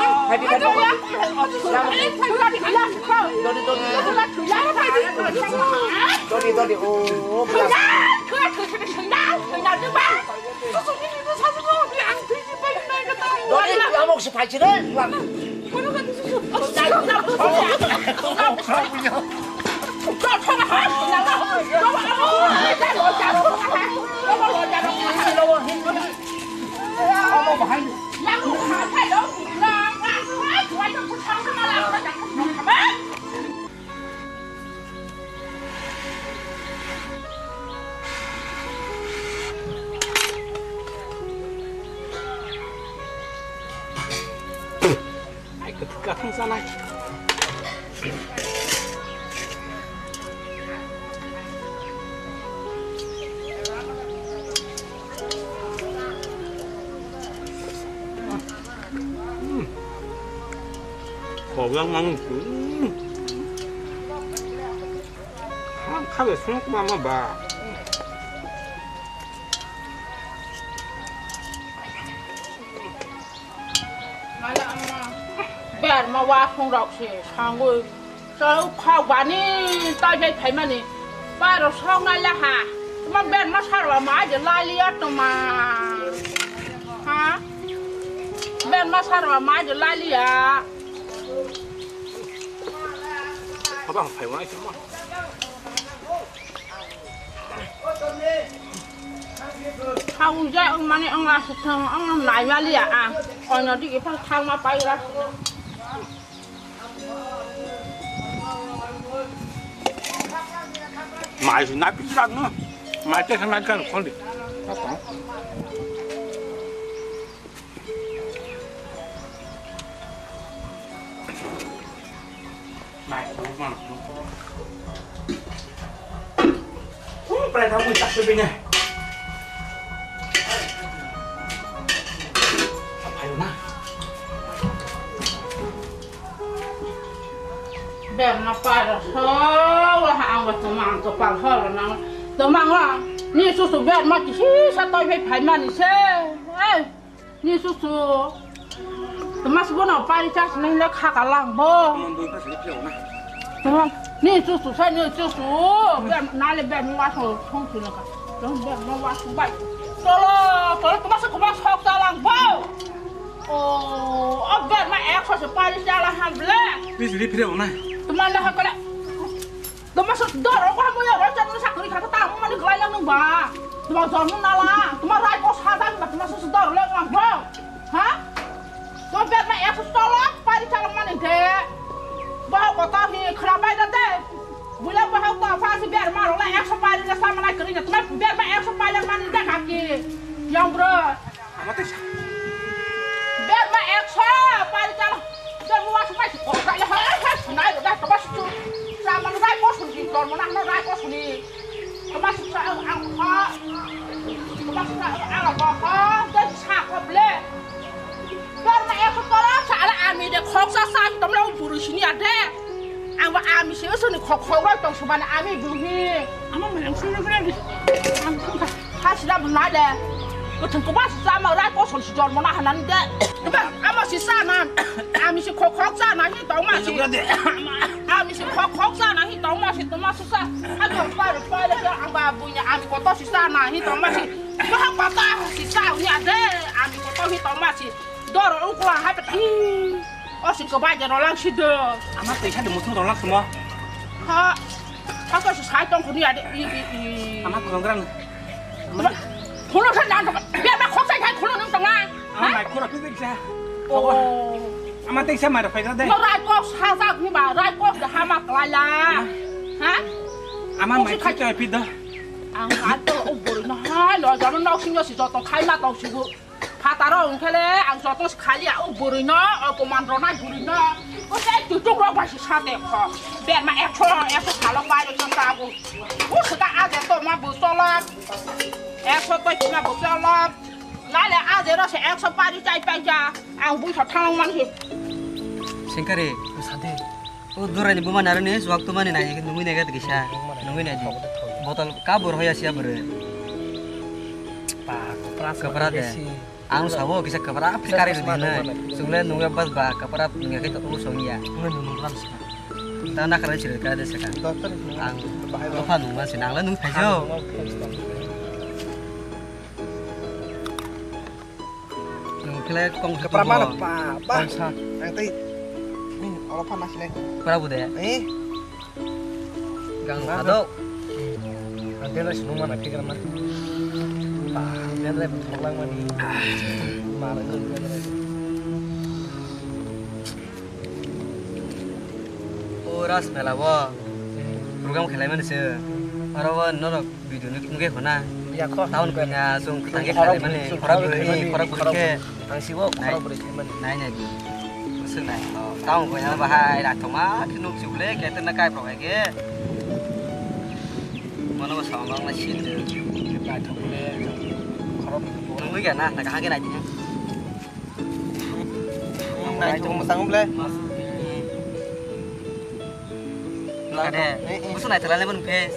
Hai di, hai di. Dodi, dodi. Dodi, dodi. O, o, bla. Dodi, lamok se phai se re. Ai, kwthwk kathang chanai. Hmm. Kok yang mang. Hmm. Kha-, kha be sung ma ma ba. Wa phung rok se sangwi. Chau khau bani tai bai phaimani. Pai rok sok nai la ha. Tuma ben ma sar ba ma je lai liya tuma. Ha? Ben ma sar ba ma je lai liya. Aba phai wa se ma. Kha unja ang mani ang la suk thang ang lai ya li ya ang. Kono digi phang thang ma pai ra. Mai na pi sa no. Mai te na kan khol di. Berma para so, wah, ang wah, tomang, kopal hor, nang, tomang, wah, ni susu berma, kisi sa toi phai, phai mani se, eh, ni susu, tomas bono pari chas nang le kha ka lang bo. Tomang, ni susu, sa ni susu, ber, nale berma, wah, so, song, sila ka, dong berma, wah, so, bai, solo, solo, tomas ko, wah, sok, sa lang bo. Oh, oh, berma ekso se pari chala ham ble. Please, repeat it, na. Tuma le hakale. Tuma so dor ko mo ya ro chan sa kri kha ta mo mani glai lang ba. Tuma jor mo nala. Tuma rai ko sa dan ba tuma so dor le ma bro. Ha? To berma ekso tola pari chala mani de. Ba ko ta hi khra bai da de. Bula ba ha ta fa si berma ro la ekso pari na sa mana kri na. Tuma berma ekso pari mani de kha ki. Yang bro. Ama tei sa. Berma ekso, pari chalo. Berma wasu mai si kok kaya, ha, ha, sunai, dah, kebas tu. Sama lu rai kos ni, kor mana, rai kos ni. Kebas sa, ang, ha. Kebas sa, ang, ha, dan sa, koble. Berma ekso, tolong sa, ala, ami de, kok sa, sa, tomlo, buru sini ada. Ang ba ami se usuni khok khok rok tong subani ami buhi. Ama mayang sulu gre di. Ang khung kha. Ha sida buna de. Kuthung kuba si sama rai kosol si jor mona hanan de. Kuba ama si sana. Ami si khok khok sana hi tong ma si. Ami si khok khok sana hi tong ma si tong ma susa. Ha jor pa pa de ang ba bunya ami koto si sana hi tong ma si. Ba ha pata si sa unya de. Ami koto hi tong ma si. Doro ukla hai pati. O si ko bai de rolang si de. Ama tei sa de mutung rolang simo. Ha. Ha ko si sai tong kuni ade. I, i, i. Ama kurang kurang. Khulo sa dan to. Biar ma khok sai khai khulo nung tong na. Ama mai kura tu sa. Oh. Ama tei sa mai pai de. No rai ko sa sa ni ba rai ko de hama klai la. Ha? Ama mai khai to pi de. Ang ato o bori na ha lo jano nok sing si jotong khai ma tong si bu. Phataro wngkhe le ang joto se khali ya, o bwrwi no, o koman rwnai bwrwi no. O se tutuk rok bai se sa de kho. Berma ekso, ekso salok bai rok jong ta bu. O se ta aje to ma bu cholok. Ekso to kima bu cholok. Na le aje ro se ekso pari chai pai ja. Ang bu sa thang man hi. Sengkari, sa de. O durai ni buma naro ni suak tu mani nai nungwi nai gat gisa. Nungwi nai di. Botol kabur hoya sia bwrwi. Ba, kopra kopra de. Ang sabo kisa kopra phikari rwdi hinwi. Chwng le nungya bas ba kopra nungya khe to u songya. Nungya nung nung lam sika. Ta na kara chiri kara de saka. Doctor ni. Ang bahai ba. Dopha nungma se nang le nung phaijo. Nung khe le kong khe kopra ma ba. Ba. Ang tei. Ni oro pha na sile. Kopra bu de. Eh. Gang sadok. Ang tei lai sinung mana phikra ma. Ba, tei lai thoklang mani. Mara nung tei lai. O Ras Mela bo program khelai mani se. Aro bo norok video nukhe khona. Ya kho. Town khe na sung khotang khe khelai mani. Khorok bwrwi, khorok bwrwi khe. Ang sibo khorok bwrwi khe mani. Nai nai. Bwswk nai. Tamo koi na bahai rathoma khe nuk chuk le khe tena kai phok hai khe. Mano bo sama ma sin de. Rathok le khorok. Nungwi ga na, na kahang khe nai di. Nai thok masang ble. Kade. Bwswk nai thala le mani face.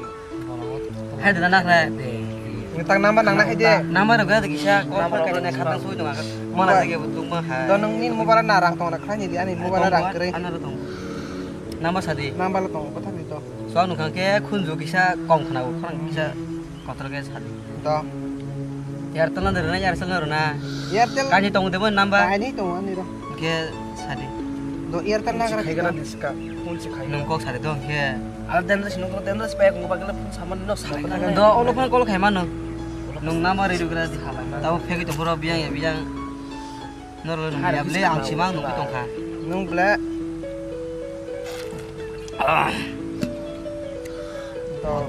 Hai dana nakra. Nang number nang na hai de. Number ga de kisa call kha kha na khatang soi tonga. Mala jage bu tung ma hai. Do nang ni mobile na rang tong na kha ni di ani mobile rang kre. Ana ro tong. Number sadi. Number tong kotha ni to. So nung kha ke khunju kisa kom khna ko khang kisa kotor ke sadi. To. Airtel na rwna, Airtel na rwna. Airtel. Kani tong debo number? Kani tong ani ro. Ke sadi. Do Airtel na kara. Khai gana diska. Phone se khai. Nung kok sadi do ke. Ar den res nung den res pa ko bagla phone saman no saman. Do olo phone call khai mano. Nung number ready kara di khala. Tabo phegi to boro biyang ya biyang. Norok nung ya ble ang simang nung tong kha. Nung ble.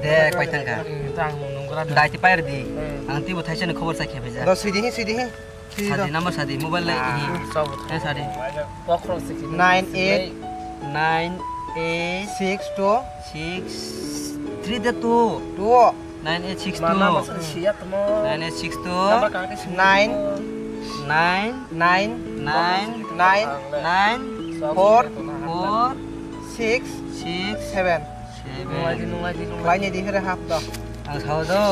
De pai tang kha. Dai ti pai di. Ang ti bo thaisa ni khobor sa khe beja. Do sidi hi sidi hi. Sadi number sadi mobile lai hi. Eh sadi. Nine eight. Nine eight. Six two. Six. Three de two. Two. Nine eight six two. Nine eight six two. Nine. Nine. Nine. Nine. Nine. Four. Four. Six. Six. Seven. Seven. Nunglaidi, nunglaidi, nunglaidi. Baini di hore hap to. Ang sao do.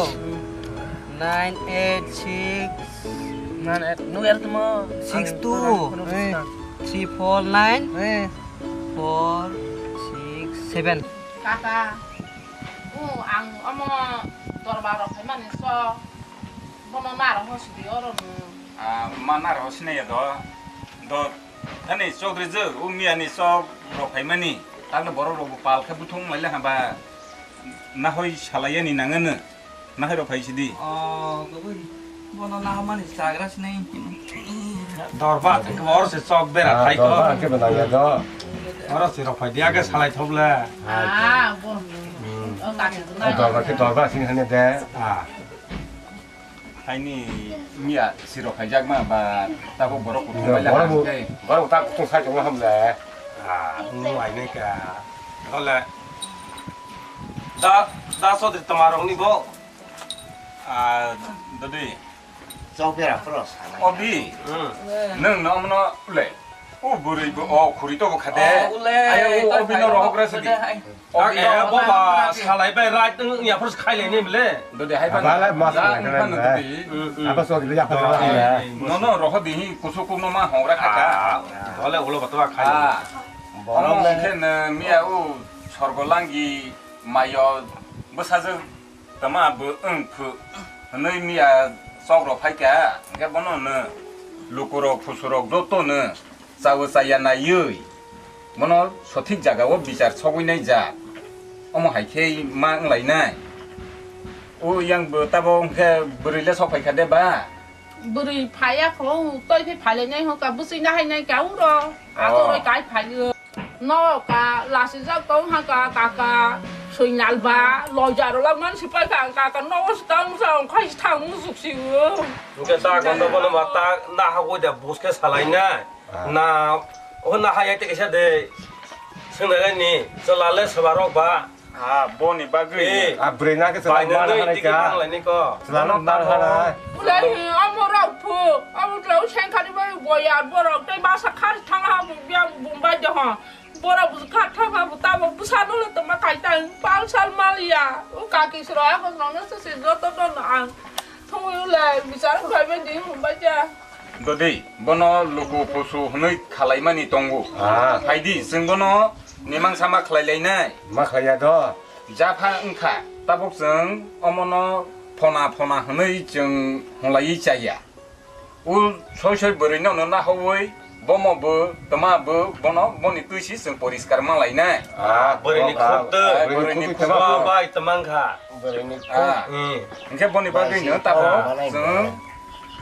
Nine eight six. Nine eight. Nung er tumo. Six two. Ang kono, kono Eh. Three four nine. Eh. Four six seven. Kaka. O ang omo dorbar rok phaimani so. Bono naro hosi di oro no. Ah, ma naro hosi nai do. Do thani chokri je u miya ni chok rok phaimani. Tangno borok rok bo pal khe buthung maile haba. Nahoi salayani nangano. Nahoi rok phai sidi. Oh, goboi. Bono nahamani chagra sinai. Dorba, oro se chok bera Ah, khai dorba ko. Ke benang ya do. Oro se rok phai dia ke salai thok le. Ah, bo. Hmm. Oh, kaki tu Ah, na. Dorba ke dorba sing hane de. Ah. Haini miya siro khaijak ma ba tabo borok kutung Borok bai bo, lai borok bo tak kutung sai tong ham le. Ah, nu ai ne ka. Ole. Da, da so de tamarong ni bo. Ah, dodi. Chok bera phro sana. Obi. Hmm. Nung no amno le. U bwrwi bo, o khuri to bo khade. O, ule, Ayo, u ta obi no phai rohok rok rasa di. Khade, hai. Obi Ah, no eh, bo ba, salai bai right nung ya first khai le ni bile. Dode hai Aba ban. la mas Da khai nung khai ban le. Dode. Mm, mm. Aba so di ya pa Ah, la. eh, No, no, roho di hi kusu kuno ma hongra khaka. Ah, ole ulo batwa khai. Ah. Borok Omo le. Khe no miya u sorgo langi mayo bwsajwk. Tama bo wng phu hwnwi miya chok rok phai kha, hwnkhe bono hwno luku rok phusu rok joto no chawi chaya naiwi bono sothik jaga o bichar sogwi nai jak, omo hai khe ma wng lai nai. O yang bo tabo hwnkhe bwrwi le sok phai kha de ba? Bwrwi phai ya kho, toi phi phai lai nai hwnkha, bwswi na hai nai kha uro, Oh. Ato roi kai phai o. No ka lasijak tong ha ka kaka soinal ba loijar la man sipai ka kaka no stang sa ong khai thang musuk si o. Hwnkhe ta kondo bono ma ta na ha goi da bus khe salai na. Ah. Na o na ha ya te kisa de. Swngnai ni chala le sabarok ba. Ah, boni bagwi. Eh. Ah, bwrwi na khe Bai chwla nang mar nang hanai tiki ka. Nang lai ni ko. Chwla nang mar hanai. Ulai hi omo rok phu, omo tla u sengkhani bai boyar borok tei masa khar thang ha bung biang bung bai de ho. Bora buju kha tha kha bu tabo bwsa no le tongma kai tang pal sal mal ya. O kaki sro a ko no no se se joto no no ang. Thung yu le bichar khai be di hum bai ja. Dodi, bono luku pusu hwnwi khalai mani tongo. Ah. Hai di, chwng bono nimang sama khlai lai nai. Ma khlai ya do. Japha wngkha, tabuk chwng omono phona phona hwnwi chwng hwnlaiwi chaya. U soi soi bwrwino no nahaui bomo bo tma bo bono boni twi si chwng poriskar ma lainai. Ah, bwrwini khuk twi. Ah, bwrwini khuk twi khuk. Bai tmang kha. Bwrwini khuk. Ah. Hmm. Hwnkhe boni bagwi no tabo chwng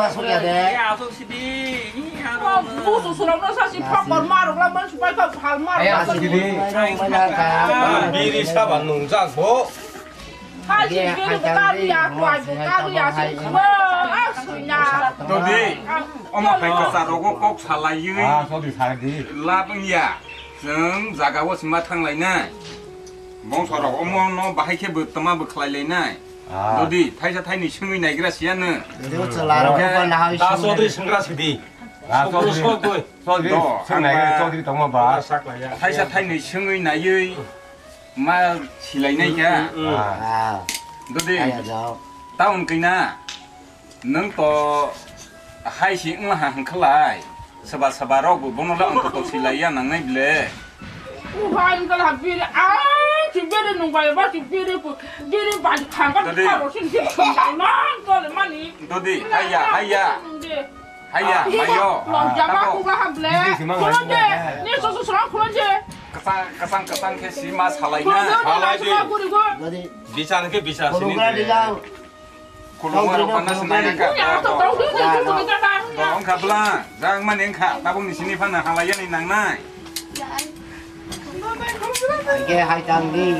wa sukya de. Busu surok no sasi phakor marok la man supai kha phal marok. Ai, asuk di. Biri saba nungjak bo. Hai si biri bo kariya, tuai bo kariya, si bo, ah, suina. Dodi, omo hai kasa rogo kok salaiwi. Ah, sorry, sorry. Labung ya. Chwng jaga o sima thanglainai. Bongsorok omo no bahai khe bo tama bo khlailainai. Ah. Dodi, thaisa thaini swngwi naigra siyano. Dodi, o chwla rok ko na hai. Da sodri swngra sidi. Ah, sodri. Sodri, swngnai, sodri tongma ba. Thaisa thaini swngwi naiwi ma silainai kha. Ah. Dodi. Town kina. Nwng to hai si wngla ha hwnkhalai, soba soba rok bo bono le ontoto silaiya nangnai ble. Uhan gala biri, ah, si biri nung bai ba si biri ku, biri bai khang ka. Dodi. Kharo sin si khang nang to le mani. Dodi, haiya, haiya. Haiya, mayo. Lo jama ku ga ha ble. Khulon je, ni so so so khulon je. Kasang, kasang, kasang khe si ma salai na. Khulon je, salai je. Dodi. Bichar khe bichar sini. Khulungra dilang. Khulungra rok panna sinai ka. Wngkha bla, jang mani wngkha, tabuk ni sini phana halai yani nangnai. Age hai tang di.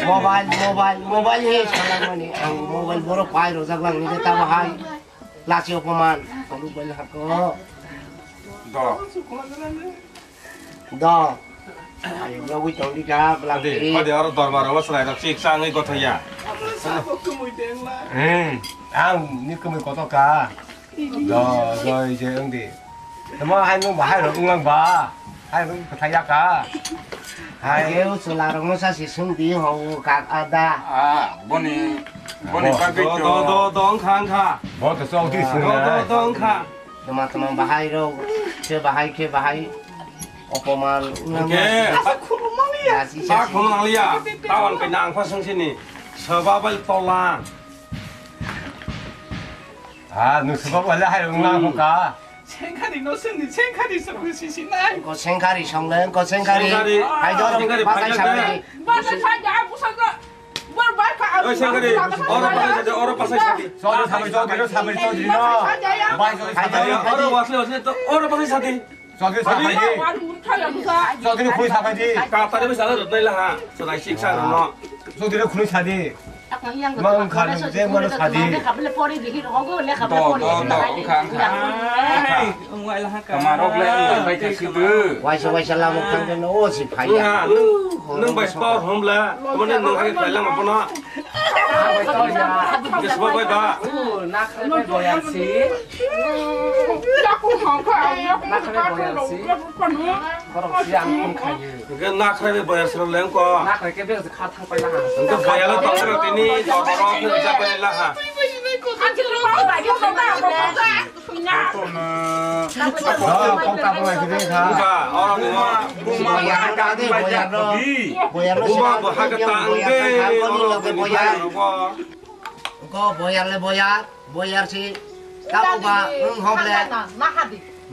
Mobile, mobile, mobile he salang mani, ang mobile borok pai rojak lang ni tamo hai. Lasi opoman, koluk bai hako. Do. Do. Ayung logwi tong di ka, belak. Adi, di. Adi oro dorbar o selai rok sik sangwi gothok ya. Hmm, ang ni kwmwi kotor ka. Do, do, ije wng di. Tamo hai nwng bahai rok wng lang ba. Hai rok kwthai ya ka. Hai. Age o chwla rok no sa si swng di ho kak ada. Ah, boni, boni bagwi do, to. Do, do, do, wng kha, wng kha. Bo to chok di swng. Do, do, do, wng kha. Tama tama bahai rok, khe bahai, khe bahai. Opoman. Hingke. Asa khulumaliya. Ba khulumaliya. Tawan kena ang phasung sini. Soba bai tola. Ah, nu soba bai hai rung na ka. Sengkhari no sengdi, sengkhari song si si nai. Ko sengkhari song le, ko sengkhari. Sengkhari. Hai dor, sengkhari ba sai phai sabai. Ba sai sabai, aku saja. Oi, sengkari, oro pasai sadi, oro pasai sadi. Chaudhary sabai, Chaudhary, Chaudhary, Chaudhary, no. Bai, Chaudhary, Chaudhary. Oro wasle, wasle, to, oro pasai sadi. Chaudhary sabai di. Chaudhary khuri sabai di. Katari bisa ada dot naila ha. Sadai siksa no. Chaudhary khuri sadi. Mang khan je mano sadi. Lekha bole pori di, hiro hogo, lekha bole pori. Do, do, do, wngkha, wngkha. Kamarok le wngkha, bai kha sudu. Waisa, waisa lama thangkhe no, o si phaiya. Wngkha, nwng, nwng bai spor homla, mane nwng hai phai lama bono. Biswa bai ba. Nakhre bai boyar si. Nakhre bai boyar si. Borok si ang phone khayo. Hingke nakhre bai boyar si rok le wngko. Nakhre khe bek kha thang pai laha. Hingke boyar le tong rok tini, tong rok ni bijak bai laha. Wngkha, oro ni. Boyar no. Buma bo ha khe tang de, oro ni. Boyar. Ko boyar le boyar, boyar si. Tamo ba, wng hok le.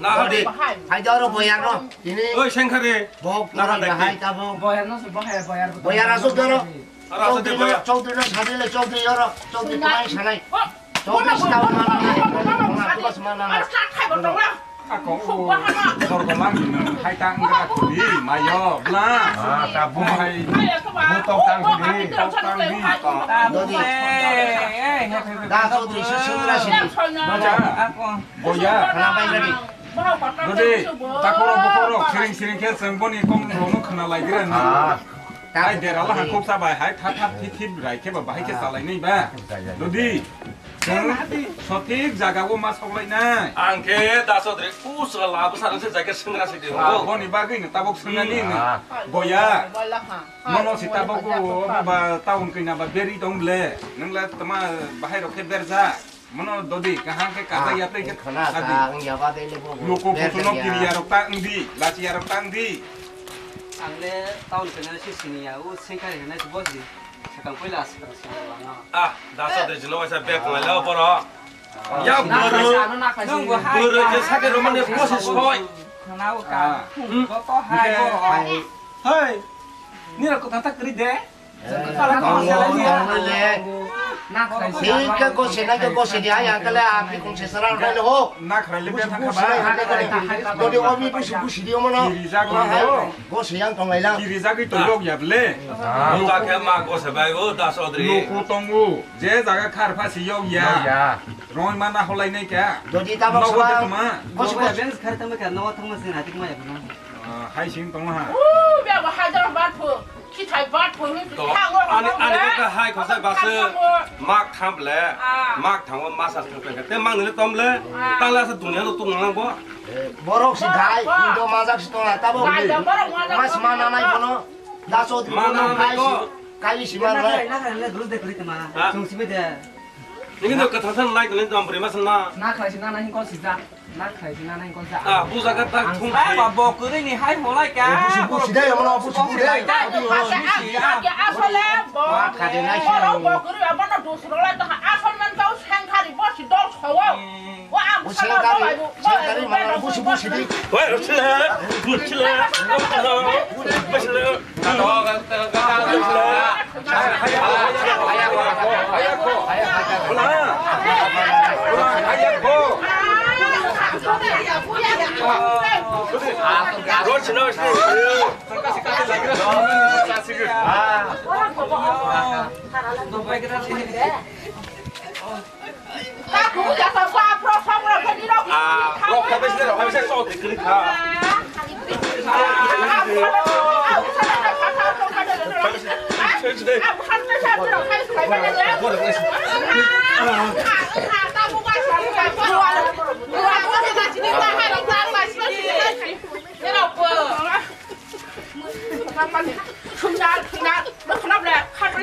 Nahadi. Hai jaro boyar no. Tini. Oi, sengkhari. Bok nahadi. Hai tamo. Boyar no se boyar, boyar. Boyar asuk jaro. Ara asuk de boyar. Chaudhary no sadi le, Chaudhary jaro. Chaudhary tumai sanai. Chaudhary sita mana na. Mana tu bas mana na. Ako u. Sorgo mang hai tang gra kudi mayo bla. Ah, ta bu hai. Bu tok tang kudi. Tok tang di. Dodi. Da Chaudhary se sungra sini. Boya. Khana bai gari. Dodi. Takoro bokoro siring siring khe chwng boni kom rono khana lai gira ni. Ah. Hai derala hangkuk sabai hai that that thip thip rai khe ba bahai khe salai nai ba. Dodi. Chwng sothik jaga o ma sok lai nai. Ang khe da Chaudhary usra labu sarang se jaga sungra sidi. Boni bagwi no tabok sunani no. Boya. Nono si tabok o ba town kina ba beri tong ble. Nang la tama bahai rok khe berja. Mono dodi kaham khe kaja ya tei khe khana sadi. Ang ya ba dei le bo. Loko photo no kiriya rok ta ang di, lachiya rok ta ang di. Ang le town kena si sini ya, u sengkar hena si boss di. Sakang poila sakang sini ya, no. Ah, dasa de jino waisa bag ngai lo boro. Ya boro. Nung bo hai. Boro je sake romani boss soi. Khana o ka. Ah. Hmm. Joto hai boro. Hai. Hei. Nira ko tata kri de. Sika gose na ke gose dia ya kale a pi kong se sara na ho. Na khaile be thang kha ba. Dodi omi busi busi di omo no. Giri jak na ho. Gose yang tong lai la. Giri jak i to yok ya ble. Nung ka ke ma gose bai go da sodri. Nuku tongu. Je jaga khar pha si yok ya. Yok ya. Roi mana holai nai ka. Dodi ta bok no sa. Gose gose. Bench khar tang ka no thang ma sin hatik ma ya no. Ah, hai sing tong ha. Uu, be bo Hyderabad phu, khithai bad phu, hwn To, thango ani, ani kaka hai khosai base, mak tham le, ah, mak thango masa thang thang. Te mang ni tom le, ah, tala sa dunia no tung nang bo. Borok si gai, borok. Indo majak si tong la, tabo. Gai da borok majak. Mas mana nai bono. Daso di mana bono nai gai ko. Si, gai si mana nai. Na khaile, na khaile, durus de kuri tama. Ha? Sung si be de. Nini do katha san nai kule dom prima san na. Na khaile si na nai ko si ja. Na khaisi na nai ko ja. Ah, busa ka tak thung. Ang ba bo kwrwi ni hai holai ka. Eh, busi, busi dai, omo no busi, busi dai. Asole bo. Ma khade nai si. Oro bo kwrwi abo no dusro lai to asol man kau sengkhari bo si dol sowo. Wa ang sengkhari, sengkhari ma busi, busi di. Wai, busi la, busi la. Busi la.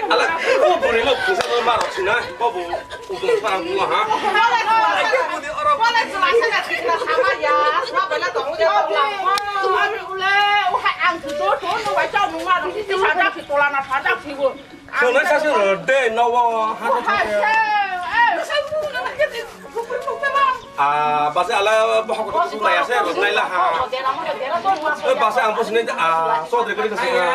Ala, o bwrwi no kisa ma rok sina, bo bo udon parang buwa ha. Sonai sasi ro de no wo ha. Ah, base ala bohok ko tu nai ase, nai la ha. Eh, base ang bos ni, ah, so de kari kasi ha.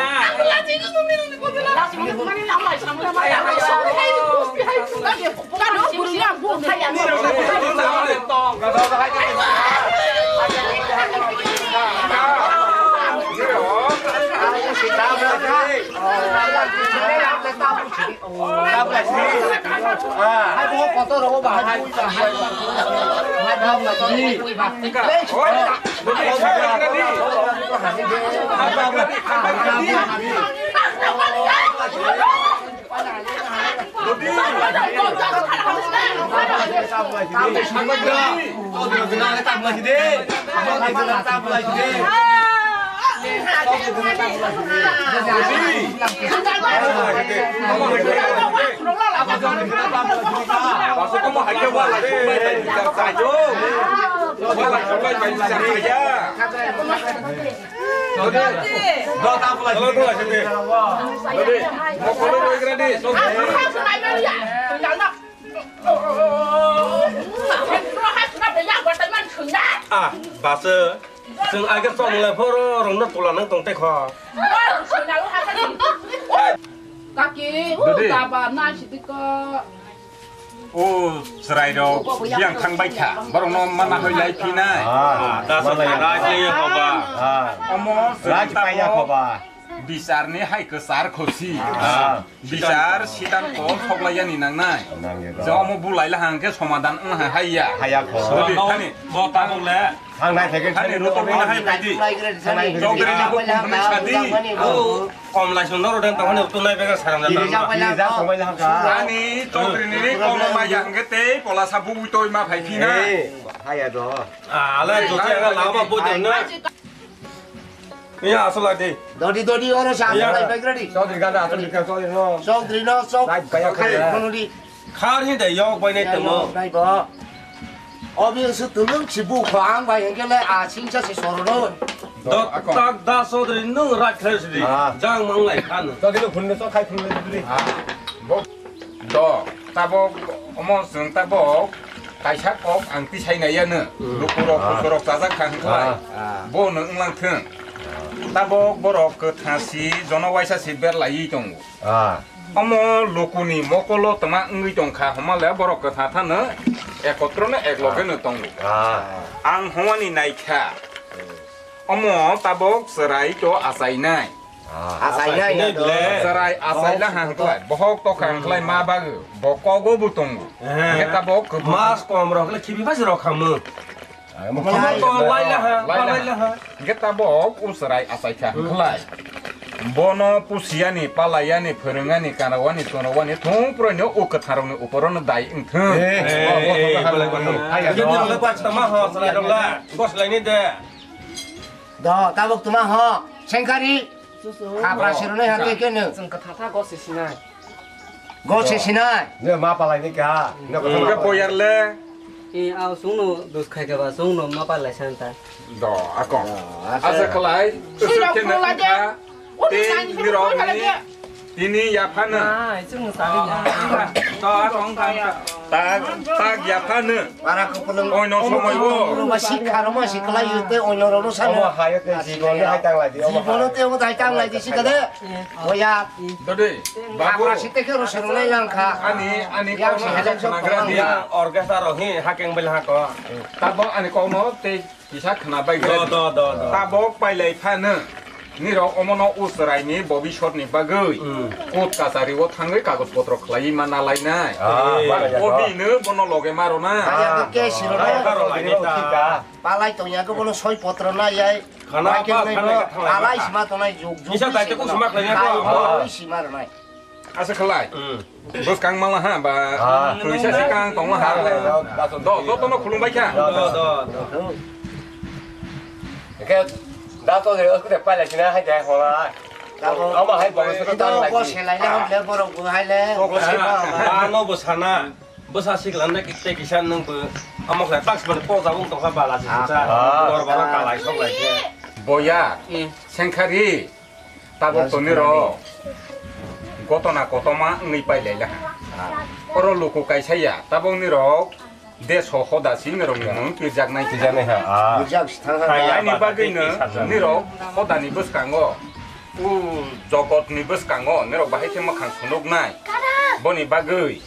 Ah, base. Chwng age chwng le phoro rwngno tula nang tong tei kho. Kaki, u Dodi. Taba na sidi ko. O chwrai rok biyang thang bai kha. Borok no mana hoi lai phi nai. Ah, da sa mana ya. Raji hoba. Ah. Omo Raji chwng paya tamo hoba. Bisar ni hai kwchar khosi. Ah. Bisar sitan kol thok lai yani nang nai. Nang ya. Jomo bulai la hang khe somadan wng ha hai ya. Haya kho. Dodi thani. Bo tabuk le. Thang nai thai khe. Thani roto bo hai pai di. Thang nai thai khe. Chowdhury ni bo kumpuni sadi. Kom lai sundor den tong hani utu nai bega sarang jan. Diri ja, diri ja, tong bai la hang kha. Ani Chowdhury ni kom ma ya hang khe tei pola sa bu toi ma phai phi na. Eh, haya do. Ah, ala jote aga lama bo den na. Iya, asal lagi. Dodi, dodi, oro sa, iya. Asal lagi, baik ready. Chaudhary gana, asal lagi, Chaudhary no. Chaudhary no, sok. Baik, baik, baik. Kono di. Khar hi dai, yok, bai nai temo. Dai bo. Obi su tulung si bu khwang bai hwnkhe le a singsa si sorono. Dot tak da sodri nung rak khe sidi. Ah. Jang mang lai khan. Chok kilo phunne chok khai phunne duri. Ah. Bo. Do. Tabok omo chwng tabok kaisa kok ang tisai nai yanu. Hmm. Lukurok Ah. kusurok chajak kha hwnkhe lai. Ah. Bo no wnglang thung. Tabok borok kwthang si jono waisa si ber lai tongo. Ah. Omo lukuni mokolo tma wngwi tongkha, homa le borok kwthang thano ekotro no ek loge no tongo. Ah. Ang homani naikha. Omo tabok chwrai to achainai. Ah. Achainai Achainai na do. ble. Chwrai achai la Bohok hang si klai. Bohok to khang klai ma bagwi. Bo kogo bo tongo. Eh. Hwnkhe tabok kwbang. Mas kom rok le khibi basi rok khamu. Ai, mo Mo khama to lai lai la ha, lai la lai la ha. ha. Hingke tabok usrai achaikha hwnkhlai. Bono pusiani, palayani, phwrwngani, kanawani, chonawani, thung puraino o kwtharokni uporono dai wngthung. Eh, eh, eh, eh, Hai, hai, no. Hai, no. Tama ho, chwrai rok la. Gos laini de. Do, tabok tuma ho. Sengkari. Susu. Khapra sirunai ha ke kenu. Chwng kwthar tha gos sinai. Gose sinai. Ne ma palai ni ka. Ne ko Hingke ma palai. Boyar le. E, aw sungno dus khai ka ba sungno ma palai san ta. Do, akong. Ah, asa. Asa khlai. Sino Usuk kena kula de. Kha. Uni Te nani nirok kula ni. de. Tini yaphano. Ah, itu musabi ya. To, akong kang. Tak, tak yaphano. Para ko pulung. Oino somoi wo. Pulung ba sikha roma sikla yute oino roma sana. Omo hayo te jibon ni hai tang lai di, omo Jibon hayo. Te omo hai tang lai di sikade. Oya. Dode, babu. Apa sih teh kero seru lai yang kha. Ani, ani Yang kau si nak hajam sok nagra tolong di. Ya, orkestra rohi hakeng bel hako. Tabok ani kau no te kisa khna bai Do, do, do, do. Tabok pai lai phano. Nirok omono usrai ni bobisot ni bagwi. Hmm. Kot kachari o thangwi kagoj potro khlai ma nalai nai. Ah, Eh. Ba, obi no bono loge maro na. Aya ke siro Aya na. Karo lai ni ta. Palai tongya ko bono soi potro na yai. Khana Michael ba, Bay khana bo, ka thanglai alai ba. Sima tongnai juk, juk Isa bai daito sima. Kusuma khlai ya Kai ko. Bo sima rwnai. Asa khlai. Hmm. Bwskang mala ha ba. Ah. Twi sa si kang tong ha. Ah, da, da, da, da. Do, do, do no khulum bai kha. Da, da, da, da. Ke da to de, oskute pala sina hai dai hola. Da, da. Ama hai ba, Ito, oskute pala ko lagi. Selai na, le borok bu hai le. Ko sima. Ah, no bo sana. Bwsa sikla na ki-, tei kisa nwng bo amo khlai tak sibani pok jabung tongkha bala se Ah. Sa. Ah. Dor bala kalai sok lai khe. Boya, Eh. Sengkhari, tabok Yes, toni ro. Gotona kotoma wngwi pai lai la. Ah. Oro luku kaisa ya, tabok ni rok deso hoda si ni rok ni mung pirjak nai. Pirjak nai ha. Ah. Pirjak si thang ha. Kaya Ani ba bagwi tei no kisa jani. Ni rok hoda ni bwskango, u jogot ni bwskango ni rok bahai khe mwkhang sunuk nai. Boni bagwi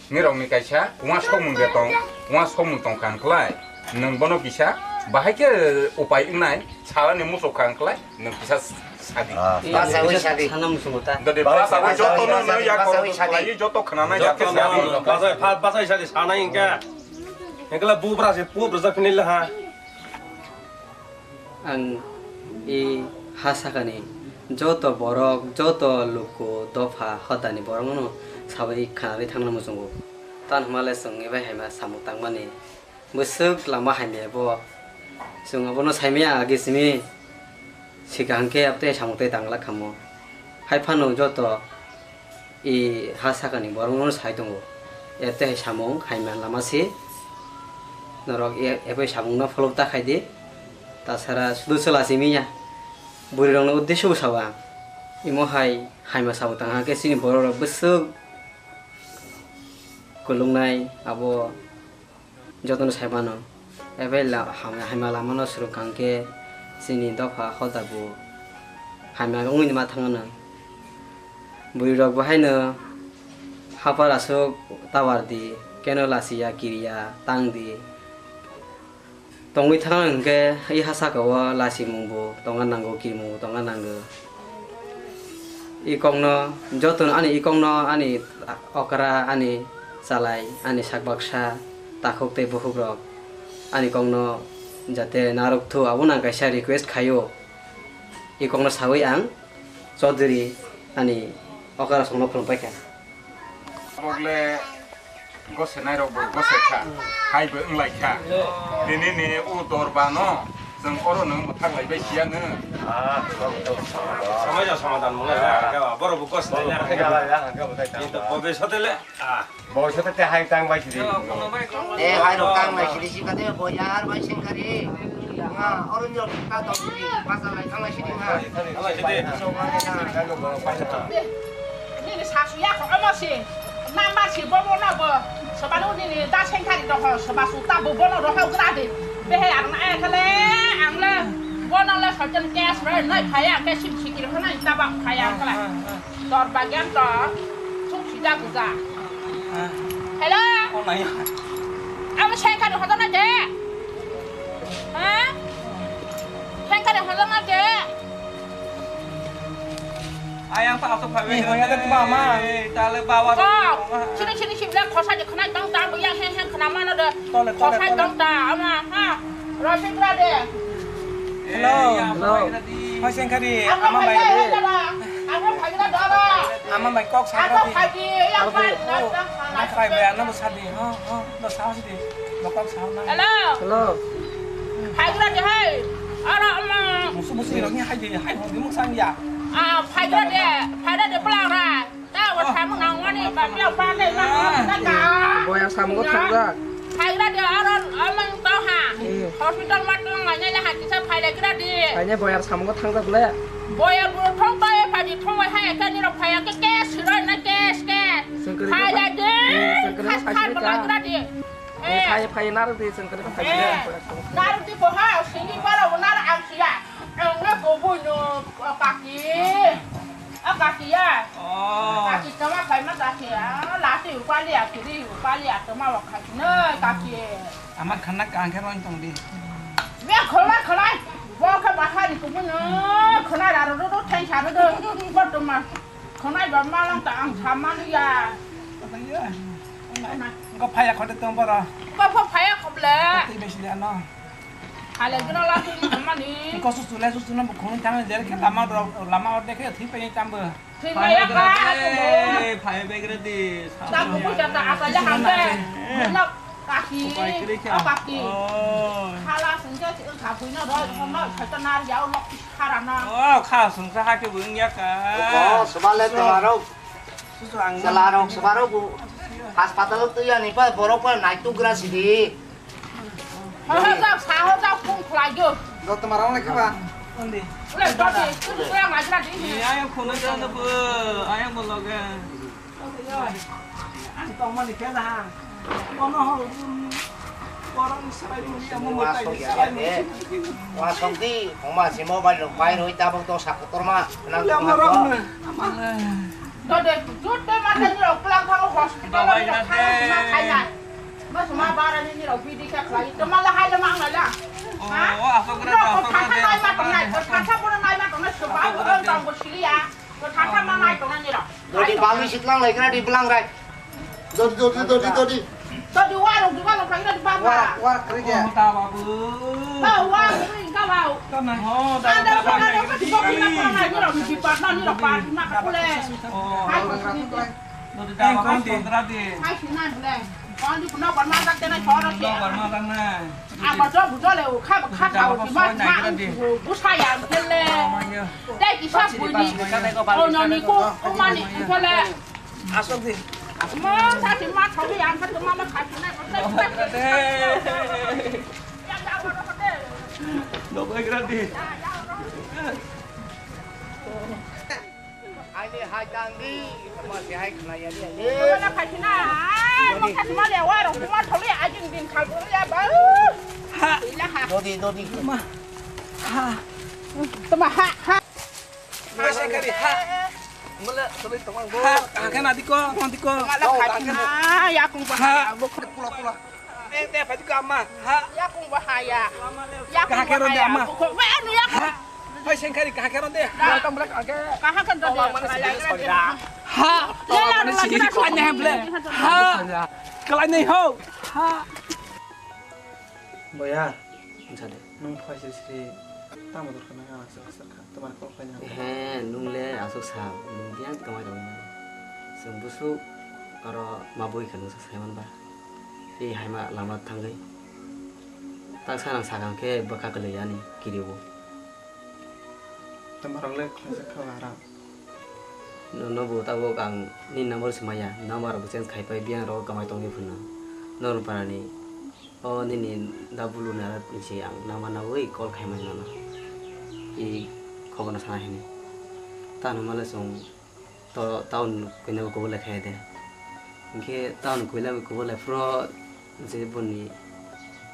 Nirokni kaisa uansukmung de tong, uansukmung tong kha hwnkhlai, nwng bono kisa bahai khe upai wngnai salani muchuk kha hwnkhlai, nwng kisa sadi. Ah. Basawi sadi. Sana muchungo ta. Dode basawi joto no nw yakor khlai joto khna nai joto yakhe sadi. Basawi, basawi sadi sanai hwnkhe. Hwnkhe bubra se bubra sa phini laha. Ang i ha sakani joto borok, joto luku, dopha, hodani borokno sabai khanarwi thangna muchungo. Tamo hwnba le chwng bai haima samung tangmani bwswk lama hamya bo. Chwng abono saimaya age simi, sikha hwnkhe abotei samung tei tangla khamu. Hai phano joto I ha sakani borokno sai tongo. Ete hai samung hai man lama se. Norok e-, ebo samungno follow ta khai di. Tasara sudu chwla simi ya. Bwrwi rokno uddesyo bo sao ang. Imo hai haima sabo tang hakhe chini borok rok bwswk kwlwngnai abo. Jotono sai mano. Ebe la-, ham-, hamya lamano swrwng kha hwnkhe chini dopha hoda bo hamya wngwi ma thangno. Bwrwirok bo haino hapar aswk tower di, keno lachia, kiriya, tang di. Tongwi thangno hwnkhe i ha saka o lachimung bo tongna nango, kirimung bo tongna nango. I kokno jotono ani i kokno ani okra, ani chalai, ani sak baksa, takhuk tei bukhuk rok ani kokno jate narwk thu, abono ang kaisa request khaio. I kokno sawi ang Chaudhary ani okra songno phwrwng paikha. Ogle Gose nairok bo gose kha, hai bo wng lai kha. Tini ni u dorba no chwng oro no mwthak lai bai siya no. Samai ja samadan mwnai na, hwnkhe ba, borok bo kos nai na, hwnkhe ba. Kintu bobiswte le, ah. Bobiswte te hai tang bai sidi. Eh, hai rok tang bai sidi, si kate boyar bai sengkari. Nga, orunjo ta tong sidi, pasal lai tang bai sidi nga. Tang bai sidi. So, nga, nga, nga, nga, nga, nga, nga. Nini sasu ya kho omo si. Number si bo bo no bo. Soba no nini da sengkari doho, soba su ta bo bo no doho gra de. Behe ang na ekale ang le. Bo no le sochen cash re nai phaya ke sim sikir khana ta ba phaya kala. Dor bagian to. Suk sida guja. Hello. Oh, nai. Amo sengkari hodo na je. Ha? Sengkari hodo na je. Ayang ta asok phai. Ni hoya de tuma ma. Tale bawa. Sini sini sini le khosa de khna tang ta bo yang heng heng khna ma no de. Tole tole. Khosa tole. Tang ta ama ha. Rosik ra de. Hello. Hello. Hoi sengkari ama bai de. Ama bai de dara. Ama bai kok sa ra de. Kok phai de. Yang bai. Nak bai bai ano bo sa de. Ho ho. Bo sa de. Bo kok sa na. Hello. Hello. Phaigra de hai. Ara ama. Musu musu irok ni hai de, hai hong de mung sang ya. Ah, phaigra de, phaigra de pelang ra. Ta wa samung nang wani ba pia pa le na ta ka. Boya samung ko thang da. Phaigra de ara amang to ha. Eh. Hospital mat nang ngai le ha kisa phaigra de. Kanya boya samung ko thang da le. Boya bu thong ta e pa di thong wai hai ka ni rok phaya ke ke siroi na ke ke. Sengkari ko phaigra de. Sengkari ko phaigra de. Eh, phai, phai, narwk di, chwng kwrwi phai. Eh, narwk di, boha, sini bara, bo narwk ang siya. Ang le, bo, bo, no, kaki. Ah, kaki ya. Oh. Kaki, tama, phai, ma, kaki, ah, lati, upali, ah, kiri, upali, ah, tama, wa, kaki, no, kaki. Ama khana kang khe rong tong di. Be, kholai, kholai. Bo khe bahari, kubu, no, kholai, ra, ro, ro, ro, thai, sa, ro, ro, bo, tama. Khonai ba malang ta ang samani ya. Khonai ya. Khonai. Engko phaya khote tong boro. Engko pho phaya khoble. Tei besi de ano. Ale gino la tini samani. Engko susu le susu no bukhung tang jer khe lama ro lama orde khe thwi pai tambo. Thwi pai ya ka. Phaya begre di. Ta buku jata asa ya hambe. Nok. Kaki, upai kwrwi kha. O kaki. Oh. Khala sengke si wngkha buino roi, roi, roi, saita nar yao nok kisi kharana. Oh, kha sungsa ha khe bo wngya kha. Ko, swbale twmarok. Susu ang chwlarok, swbarok bo hospital twi yani pa, borok pa naitukgra sidi. Ho, ho, jak, sa, ho, jak, phung khlai jo. Do twmarok le khe ba? Undi. Ule, do de, tu, tu, yang lagi lagi. Iya, yang khunui jana bo, ayang bo loge. Ang tongmani khe na. Bono hor, um, borokni salai muni, amo mwtai ni salai muni. Wasok di, oma si mobile rok pai roi tabok to sakotorma. Ule amo rok na, ama. Dode, jute mata ni rok pelang thango hospital ni rok thangna sima khainai. Mas ma bara ni ni rok bidi khe khlai. Toma la hai le ma ang la. Oh, asok re, asok re. Thangsa bono nai ma tongnai, soba ang tong bo siliya. Dodi bangwi sitlang lai kena di belang rai. Dodi, dodi, dodi, dodi. Dodi warung di warung kena di baba. War, war kri dia. Oh, ta babu. Ba war kri ka bau. Kana ho da da ba. Di baba na kona ni ro di baba na ni ro pa na kule. Oh. Hai ko sini. Dodi da ba ko kontra di. Hai sini na bule. Kondi kuno korma tak tena choro ke. Kuno korma tak na. Aba jo bujo le u kha kha ta u ma ma u bu sa ya ke le. Dai ki sa bu ni. O no ni ko o ma ni ke le. Asok di. Ma sa ti ma thori ang ka tu ma ma kha ti na ko. Dobai gradi. Ani hai tangdi, ma si hai khnaya di ani. Wala khaisina, ai, mo khaisima le, wa rong kuma tholi ajin din khal buru ya ba. Ha. Ila ha. Dodi, dodi. Ma. Ha. Tama ha, ha. Wala kari ha. Mala tholi tama bo. Ha, ha, kena diko, diko. Wala khaisina, ya kung ba. Ha. Bo kula, kula. Eh, te phai ka ma. Ha. Ya kung ba ha ya. Ya kung ba ha ya. Ka ke ron de ama. Ko ba anu ya. Ha. Phai sengkhari ka ke ron de. Ka tong brak age. Ka ha kan de. Ha. Ya la la si khlai ne ble. Ha. Khlai ne ho. Ha. Boya. Jade. Nung phai sri sri tamo dor kana ang sa sa. Tomar kok kanya. He, nung le aswk sa, nung biyang tongmani rok mano. Chwng busu oro ma bui khe nungsa sai manba. Tei haima lama thangwi. Taksa nang sakang khe bwkha kwlwi ani kiriwo. Tamo rok le khlaijak kha ba ram. No, no bo tabuk ang nini number se maya, number bo change khai pai, biyang rok kamai tongwi phano. Norung parani o nini da bulu na se ang nama nawi call khai mano no. I khobor no sana hini. Tano male song to town koina bo kubul lai khai de. Hinkhe town koina bo kubul lai phro je boni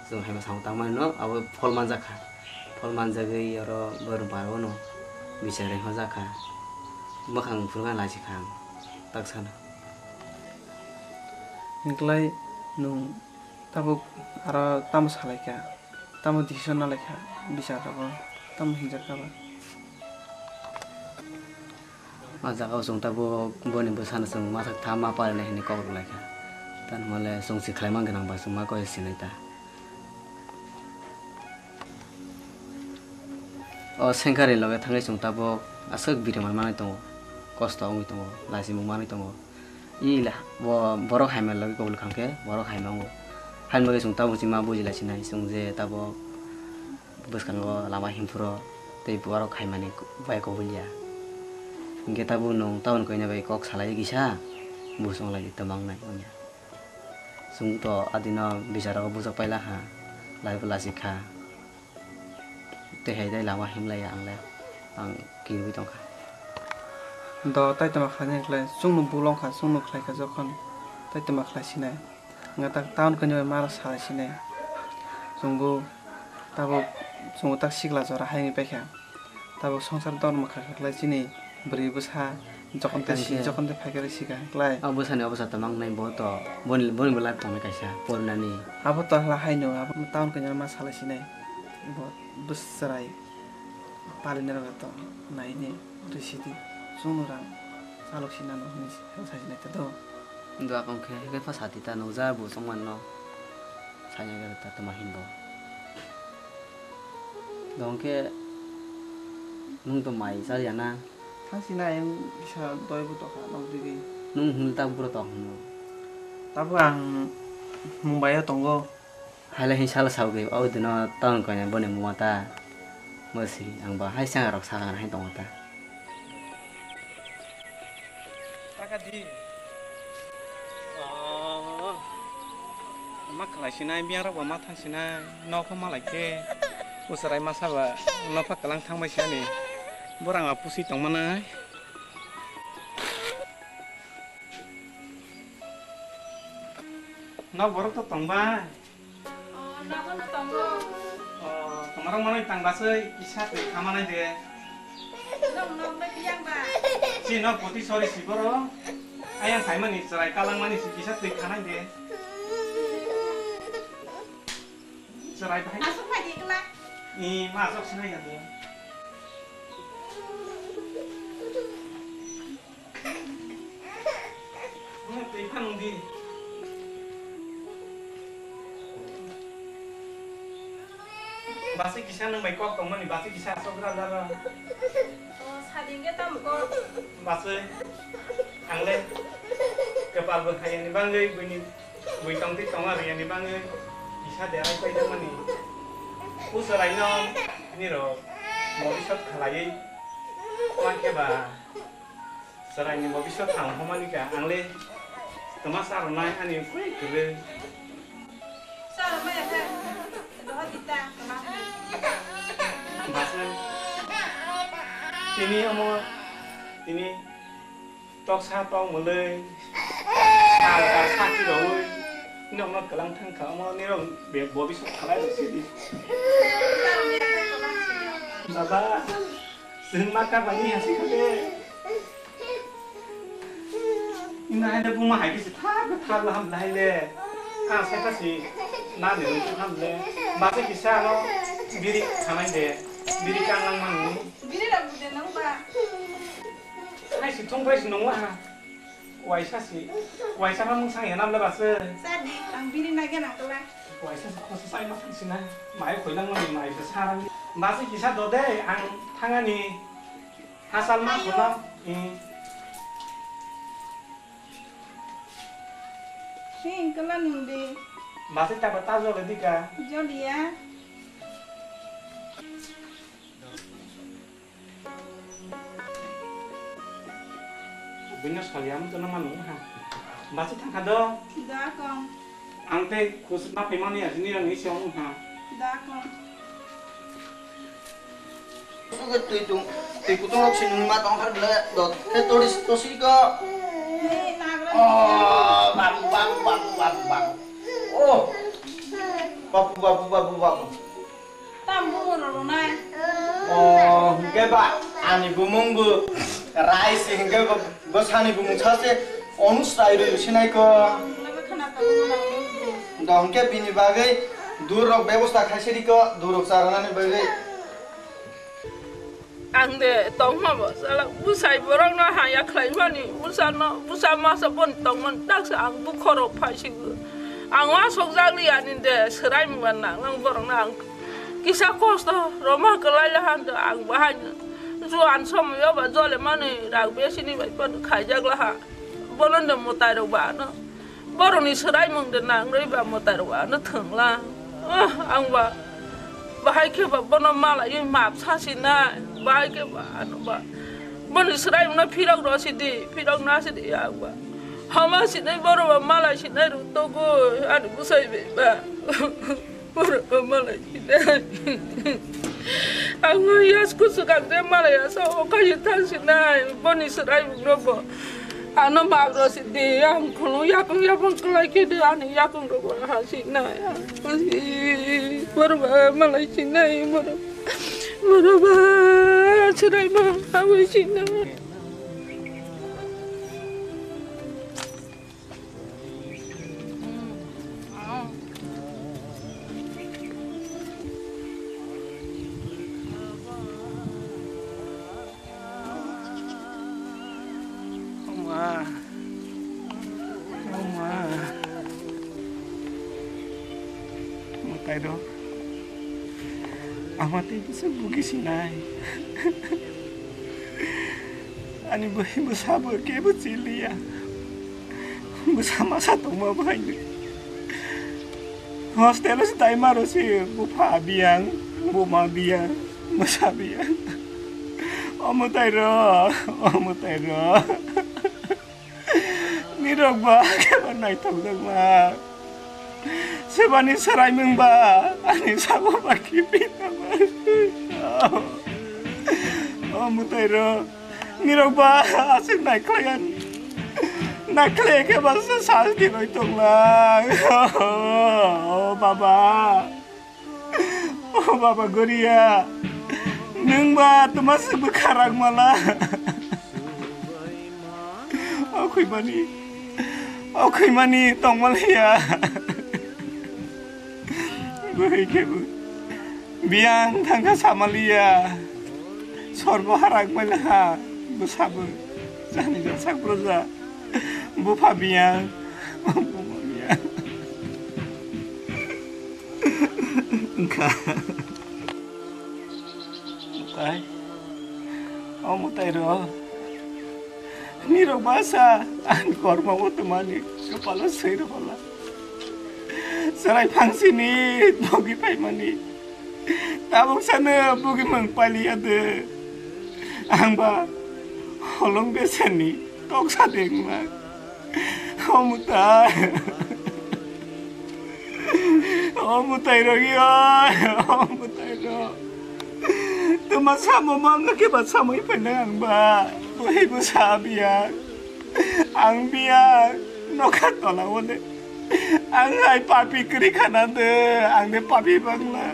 chwng hai ma samung tangmani no abo phol manjak kha. Phol manjagwi oro borok baro no bichar ring hojak kha. Mwkhang phuru khe lachi kha ang tak sano. Hinkhlai nwng tabuk aro tamo salai kha? Tamo decision na lai kha? Bichar rogo tamo hinjak kha ba? O jaga o chwng tabuk boni bwsano chwng masa tha ma parinai hinwi kok rw lai kha. Tamo le chwng se khlai man gwnang ba chwng ma koi sinai ta. O sengkar ni loge thangwi chwng tabuk aswk biri man manwi tongo, kosto wngwi tongo, lachimung manwi tongo. I la bo borok hai man loge kobol khangkhe borok hai mango. Hai manwi chwng tabuk chima buji lai sinai chwng je tabuk bwskango lama himphuro tei borok hai mani bai kobol ya. Hinkhe tabuk nwng town koina bai kok salai kisa bus wng lai twmang nai wngya. Chwng to adino bichar rogo bujak paila ha, lai bo lachik kha. Tei hai tei lama himlaiya ang le, ang kirwi tongkha. Do tai toma khlainai khlai, chwngno bul wngkha, chwngno khlaikha jokhon, tai toma khlai sinai. Wngkha tak town kwnwi bai maro salai sinai. Chwngbo tabuk, chwngbo tak sikla jora hai wngwi paikha. Tabuk songsar dormo kha kha khlai chini bwrwi bwsa jokhon tei si, Tangkhe. Jokhon tei phaikhe rw sikha khlai. O bwsani obwsa tongmang nai bo to, boni, boni bo life tongnai kaisa, porinani. Abo to hla haino, abo town kwnwi ma salai sinai. Bo bwswrai palinai rok to naini rw sidi. Chwngno rang chalok sinano hinwi sa sinai ta do. Dua kong khe, khe pha sati ta nukja bo chwngmanno. Saina gari ta toma hinbo. Dong khe nwng to mai chaliya na? Thang sina ayang kisa doi bo tokha nok digi. Nwng hwnwi tak buro tong hwnwi. Tabuk ang Mumbai o tongo. Haile hin sala saugwi o dino town koina boni muma ta. Mwsri ang ba hai sanga rok saka hai tongo ta. Taka di. Oh. Ma khlai sinai, biyang rok ba ma thang sinai, nok pha ma lai khe. Usarai masa ba nok pha kwlang thang bai sani. Borang a pusi tong manai. Nok borok to tong bai. Oh, nogo no tongo. Oh, tomarok manwi tang baswi kisa twi khamanai de. Nong nok bai biyang ba. Si nok poti sori si boro. Ayang phaimani chwrai kalangmani si kisa twi khanai de. Chwrai bahai. Aswk phai di kla. I ma aswk sinai ya de. Twi phano di. Basi kisa nwng bai kok tongmani, basi kisa asok gra gra. O, sading ge tam kok. Basi ang le kepal bo khayani bangwi buini bui tong twi tong ari yani bangwi kisa derai pai tongmani. Usorai no niro bobisot khalaiwi ma khe ba. Chwraini bo biso thang hwnmani kha, ang le twma cha rwnai ani kwrwi kwrwi. Cha rwmaya khe, dohor di ta, twma hwnwi. Basa, tini omo, tini toksa tong mwlwi, sal ka saki rwi, nokno kwlang thang kha, omo nirok be-, bo biso khalai rw sidi. Cha rwmaya khe, twma hwnwi. Baba. Chwng ma ka bai ni hasi kha de. Ina hai de buma hai kisi thak thak la ham lai le. A sai ta si na de ru ham le. Ba se kisa no biri khanai de. Biri kang lang man ni. Biri rok bude nang ba. Sai si thung bai si nong wa ha. Waisa si, waisa ma mung sang yanam le basa. Sadi, ang biri na gena kala. Waisa si khosa sai ma thang sina. Mai khoi nang mani mai sa sarang. Basa kisa do de, ang thangani. Hasal ma khona. Hmm. Sing kala nung de. Basa ta ba ta jo le dika. Joliya. Bini sori ang jono manu ha. Basi thangkha do. Da kong. Ang tei khus ma phaimani asini ang isi ang ha. Da kong. Twi tung, twi kutung rok si nung ma tong kha le do. Te toris tosi ko. Hey, nagra. Oh, bang, bang, bang, bang, bang. Oh. Babu, babu, babu, babu. Tam bumung rok rwnai. Oh, hwnkhe ba, ani bumung bo rai se hwnkhe bo, bo sani bumung sa se onu srai rw sinai ko. Nang khana tongo nang nukgo. Da hwnkhe bini bagwi dur rok bebosta khai sidi ko, dur rok charwnani bagwi. Ang de tongma bo sala bwsai borok no haya khlai mani, bwsa no, bwsa masa bon tongmani, taksa ang bukho rok phai sigo. Ang wasok jak li ani de, swrai mungba nang, nang borok no ang kisa kosto roma kwlai la han do, ang bahai no juan somoyo ba jole mani rak besini bai pon khaijak la ha. Bono de mwtai rok ba ano. Borokni swraimung de nang rwi ba mwtai rok ano thwngla. Ah, ang ba bahai khe ba bono malaiwi map sa sinai. Bahai khe ba ano ba boni swraimung no phirok ro sidi, phirok na sidi ang ba. Hama sinai borok ba malai sinai rw togwi ani bwsai bai ba. Borok malai sinai. Ang yasku swkang je malai asa o khayu thang sinai. Boni swraimung no bo. Ano map rw sidi, ang khulung yakung yapung kwlai khe de ani yakung rw bo ha sinai. Borok malai sinai, borok, borok ba swraimung ha wi sinai. Oma. Oma. Mwtai rok. Ama tei bwswk bugi sinai. Ani bwhi bwsa bo kebo chiliya. Bwsa masa tongma bo haino. Hostel o se taima ro se bupha biyang, buma biyang, bwsa biyang. O mwtai rok, o mwtai rok. Nirok ba khe ba naithok nang ma. Sebani swraimung ba ani sabo ba kipi tongma. O mwtai rok, nirok ba aswk naikhlaiya. Naikhlaiya khe ba sal di roi tonglang. O baba. O baba Goria, nwng ba twma se bwkha rang mala. O khwimani, o khwimani tongmaliya. Bwhwi khe bo biyang thangkha samaliya. Sorgo harak maliha bwsabo jani sak broja. Bupha biyang, buma biyang. Wngkha. Mwtai. O mwtai rw. Nirok basa ani kormo o twmani kwpalo swi rwphala. Chwrai phangsini bogi phaimani. Tabuk sano bogi mwng pailiya de. Ang ba holong beseni toksa dengma. O mwtai. O mwtai rok yo, o mwtai rok. Tuma samo mamla khe ba samui phaina ang ba. Bwhi bwsa biyang. Ang biyang. Nokha tola o le. Ang hai papi kwrwi khana de. Ang de papi bangla.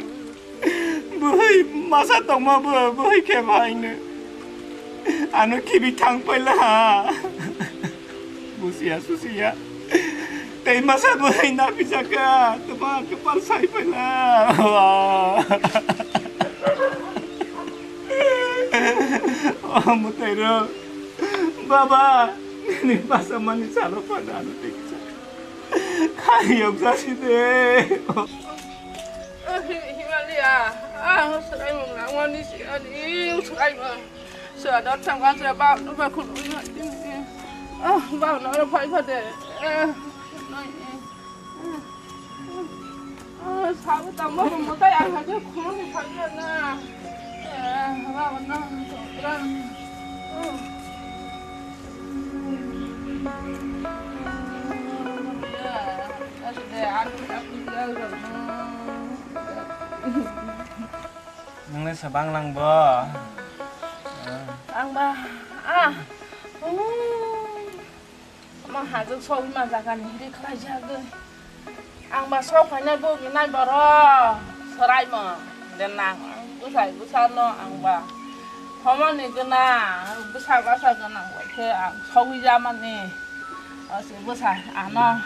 Bwhwi masa tongma bo, bwhwi khe bo haino. Ano kibi thang paila ha. Busiya susiya. Tei masa bwhwi na pijaka. Tuma kwpal sai paila. O mwtai rok. Baba, nini masa mani salo pada ano tei kisa. Khayok jasi de. Himalia, ah, swraimung nangmani si ani swraimung. Swa dot thang kan swa ba no ba khulu. Ah, ba no ro phai phade. Eh, nai. Ah, sabu tang ba mo tai ang ha khulu ni phai na. Eh, ba no. Nungni sabang lang bo. Ang ba, ah, hmm, ma hajak sogwi ma jaga ni hiri khlai jagwi. Ang ba sok phainai bo ginai boro. Sorai mo. Den nang. Bwsai bwsa no ang ba. Homoni gana. Bwsa bwsa gana. Khe ang sogwi jamani. Ose bwsa ano.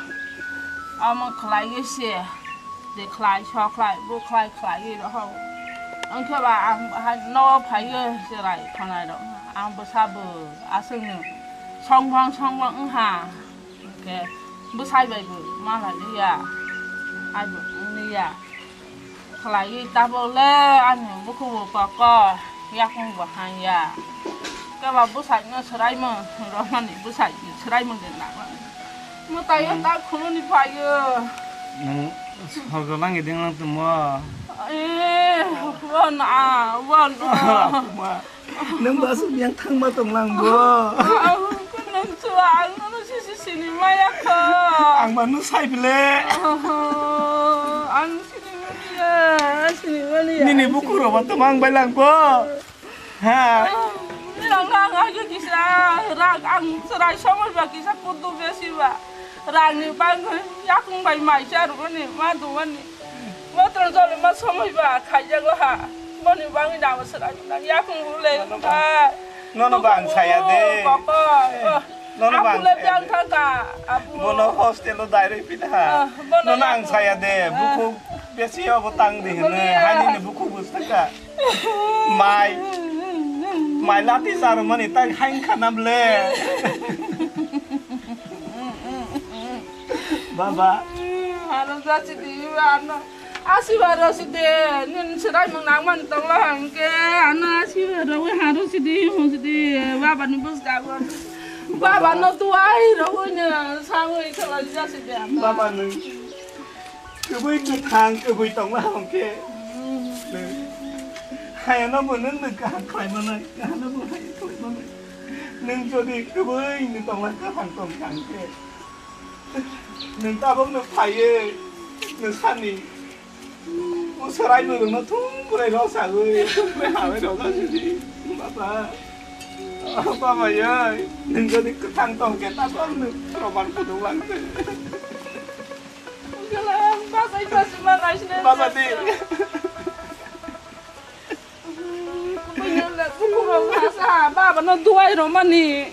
Amo khlai se. De khlai, so khlai, bo khlai, khlai, ro ho. Ang khe ba ang bahai no phai ye, cherai thonai ro. Ang bwsa bo aswk no. Song bang, song bang, wng ha. Hwnkhe bwsai bai bo ma lai liya, ai bo wng liya. Khlaiwi tabuk le ani bukhuk bo koko, yakung bo hang ya. Khe ba bwsai no swraimung, romani bwsai swraimung de nang. Mwtai o ta khuluni phaio. Nung sorgo langi ding lang tongmo. Eh, wan a, wan a. Nung ba aswk yang thangma tong lang bo. Kunung chua, ang nono sisi sini maya kho. Ang ba nung sai bile. Ang sini mania, sini mania. Nini buku ro ba tong ang bai lang bo. Ha. Nang ang agi kisa, rak ang serai somoi ba kisa kudu besi ba. Rangni bangwi yakung bai mai cha rwmani, ma dumani. Motro jole ma somoi ba khaijago ha. Boni bangwi dama swrang nang yakung bule. Nono ba, ha. Nono ba ang saya de. Baba. Eh, oh. Nono ba ang saya de. Abu le biang thaka. Abu. Bono hostel o dairoi pida ha. Ah, bono yakung. Nono ang saya de. Ah. Buku besi obo tang de hene. Boni ya. Hani ne buku bus thaka. Mai. Mai lati sar mani tang hain khanam le. Baba. Ano jasi di ano. Asiba rosi de. Nin serai mung nang man tong la hangke. Ano asiba rowi haro si di hon si di. Baba ni bus jago. Baba no tuai rowi ne sangwi khala jasi de ano. Baba nung. Kwbui kwthang, kwbui tongma hwnkhe. Hayano bo nwng, nwng kaham khlai manai, kahano bo haya khlai manai. Nwng jodi kwbui nwng tongma kaham tong kha hwnkhe, nwng tabuk nwng phaiwi nwng sani, o swrai mwrwkno thung bwrwi rw sagwi, bwrwi hamai rw sagwi, baba, baba yoi, nwng jodi kwthang tong khe tabuk nwng roman phunuk lang thung. Baba di. Baba no duai romani.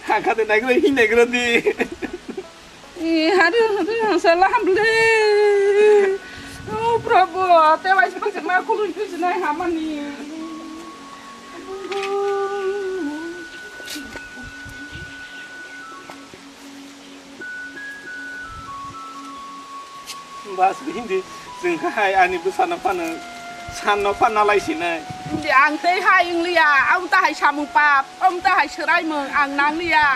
Hakha de naigra hi naigra di. Hari hari salam le. Oh Prabhu, ate wais pasi ma khulun pisi nai hamani. Bas, hindi, chwng hai ani bwsano phano sanno pha nalai sinai. Hindi, ang tei hai wngliya, ang ta hai samung pap, ang ta hai swraimung, ang nangliya.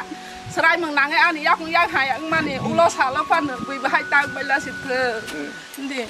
Swraimung nangai ani yakung yak hai wngmani, ulo salo phano bui bahai tak baila sitwk. Hmm. Hindi.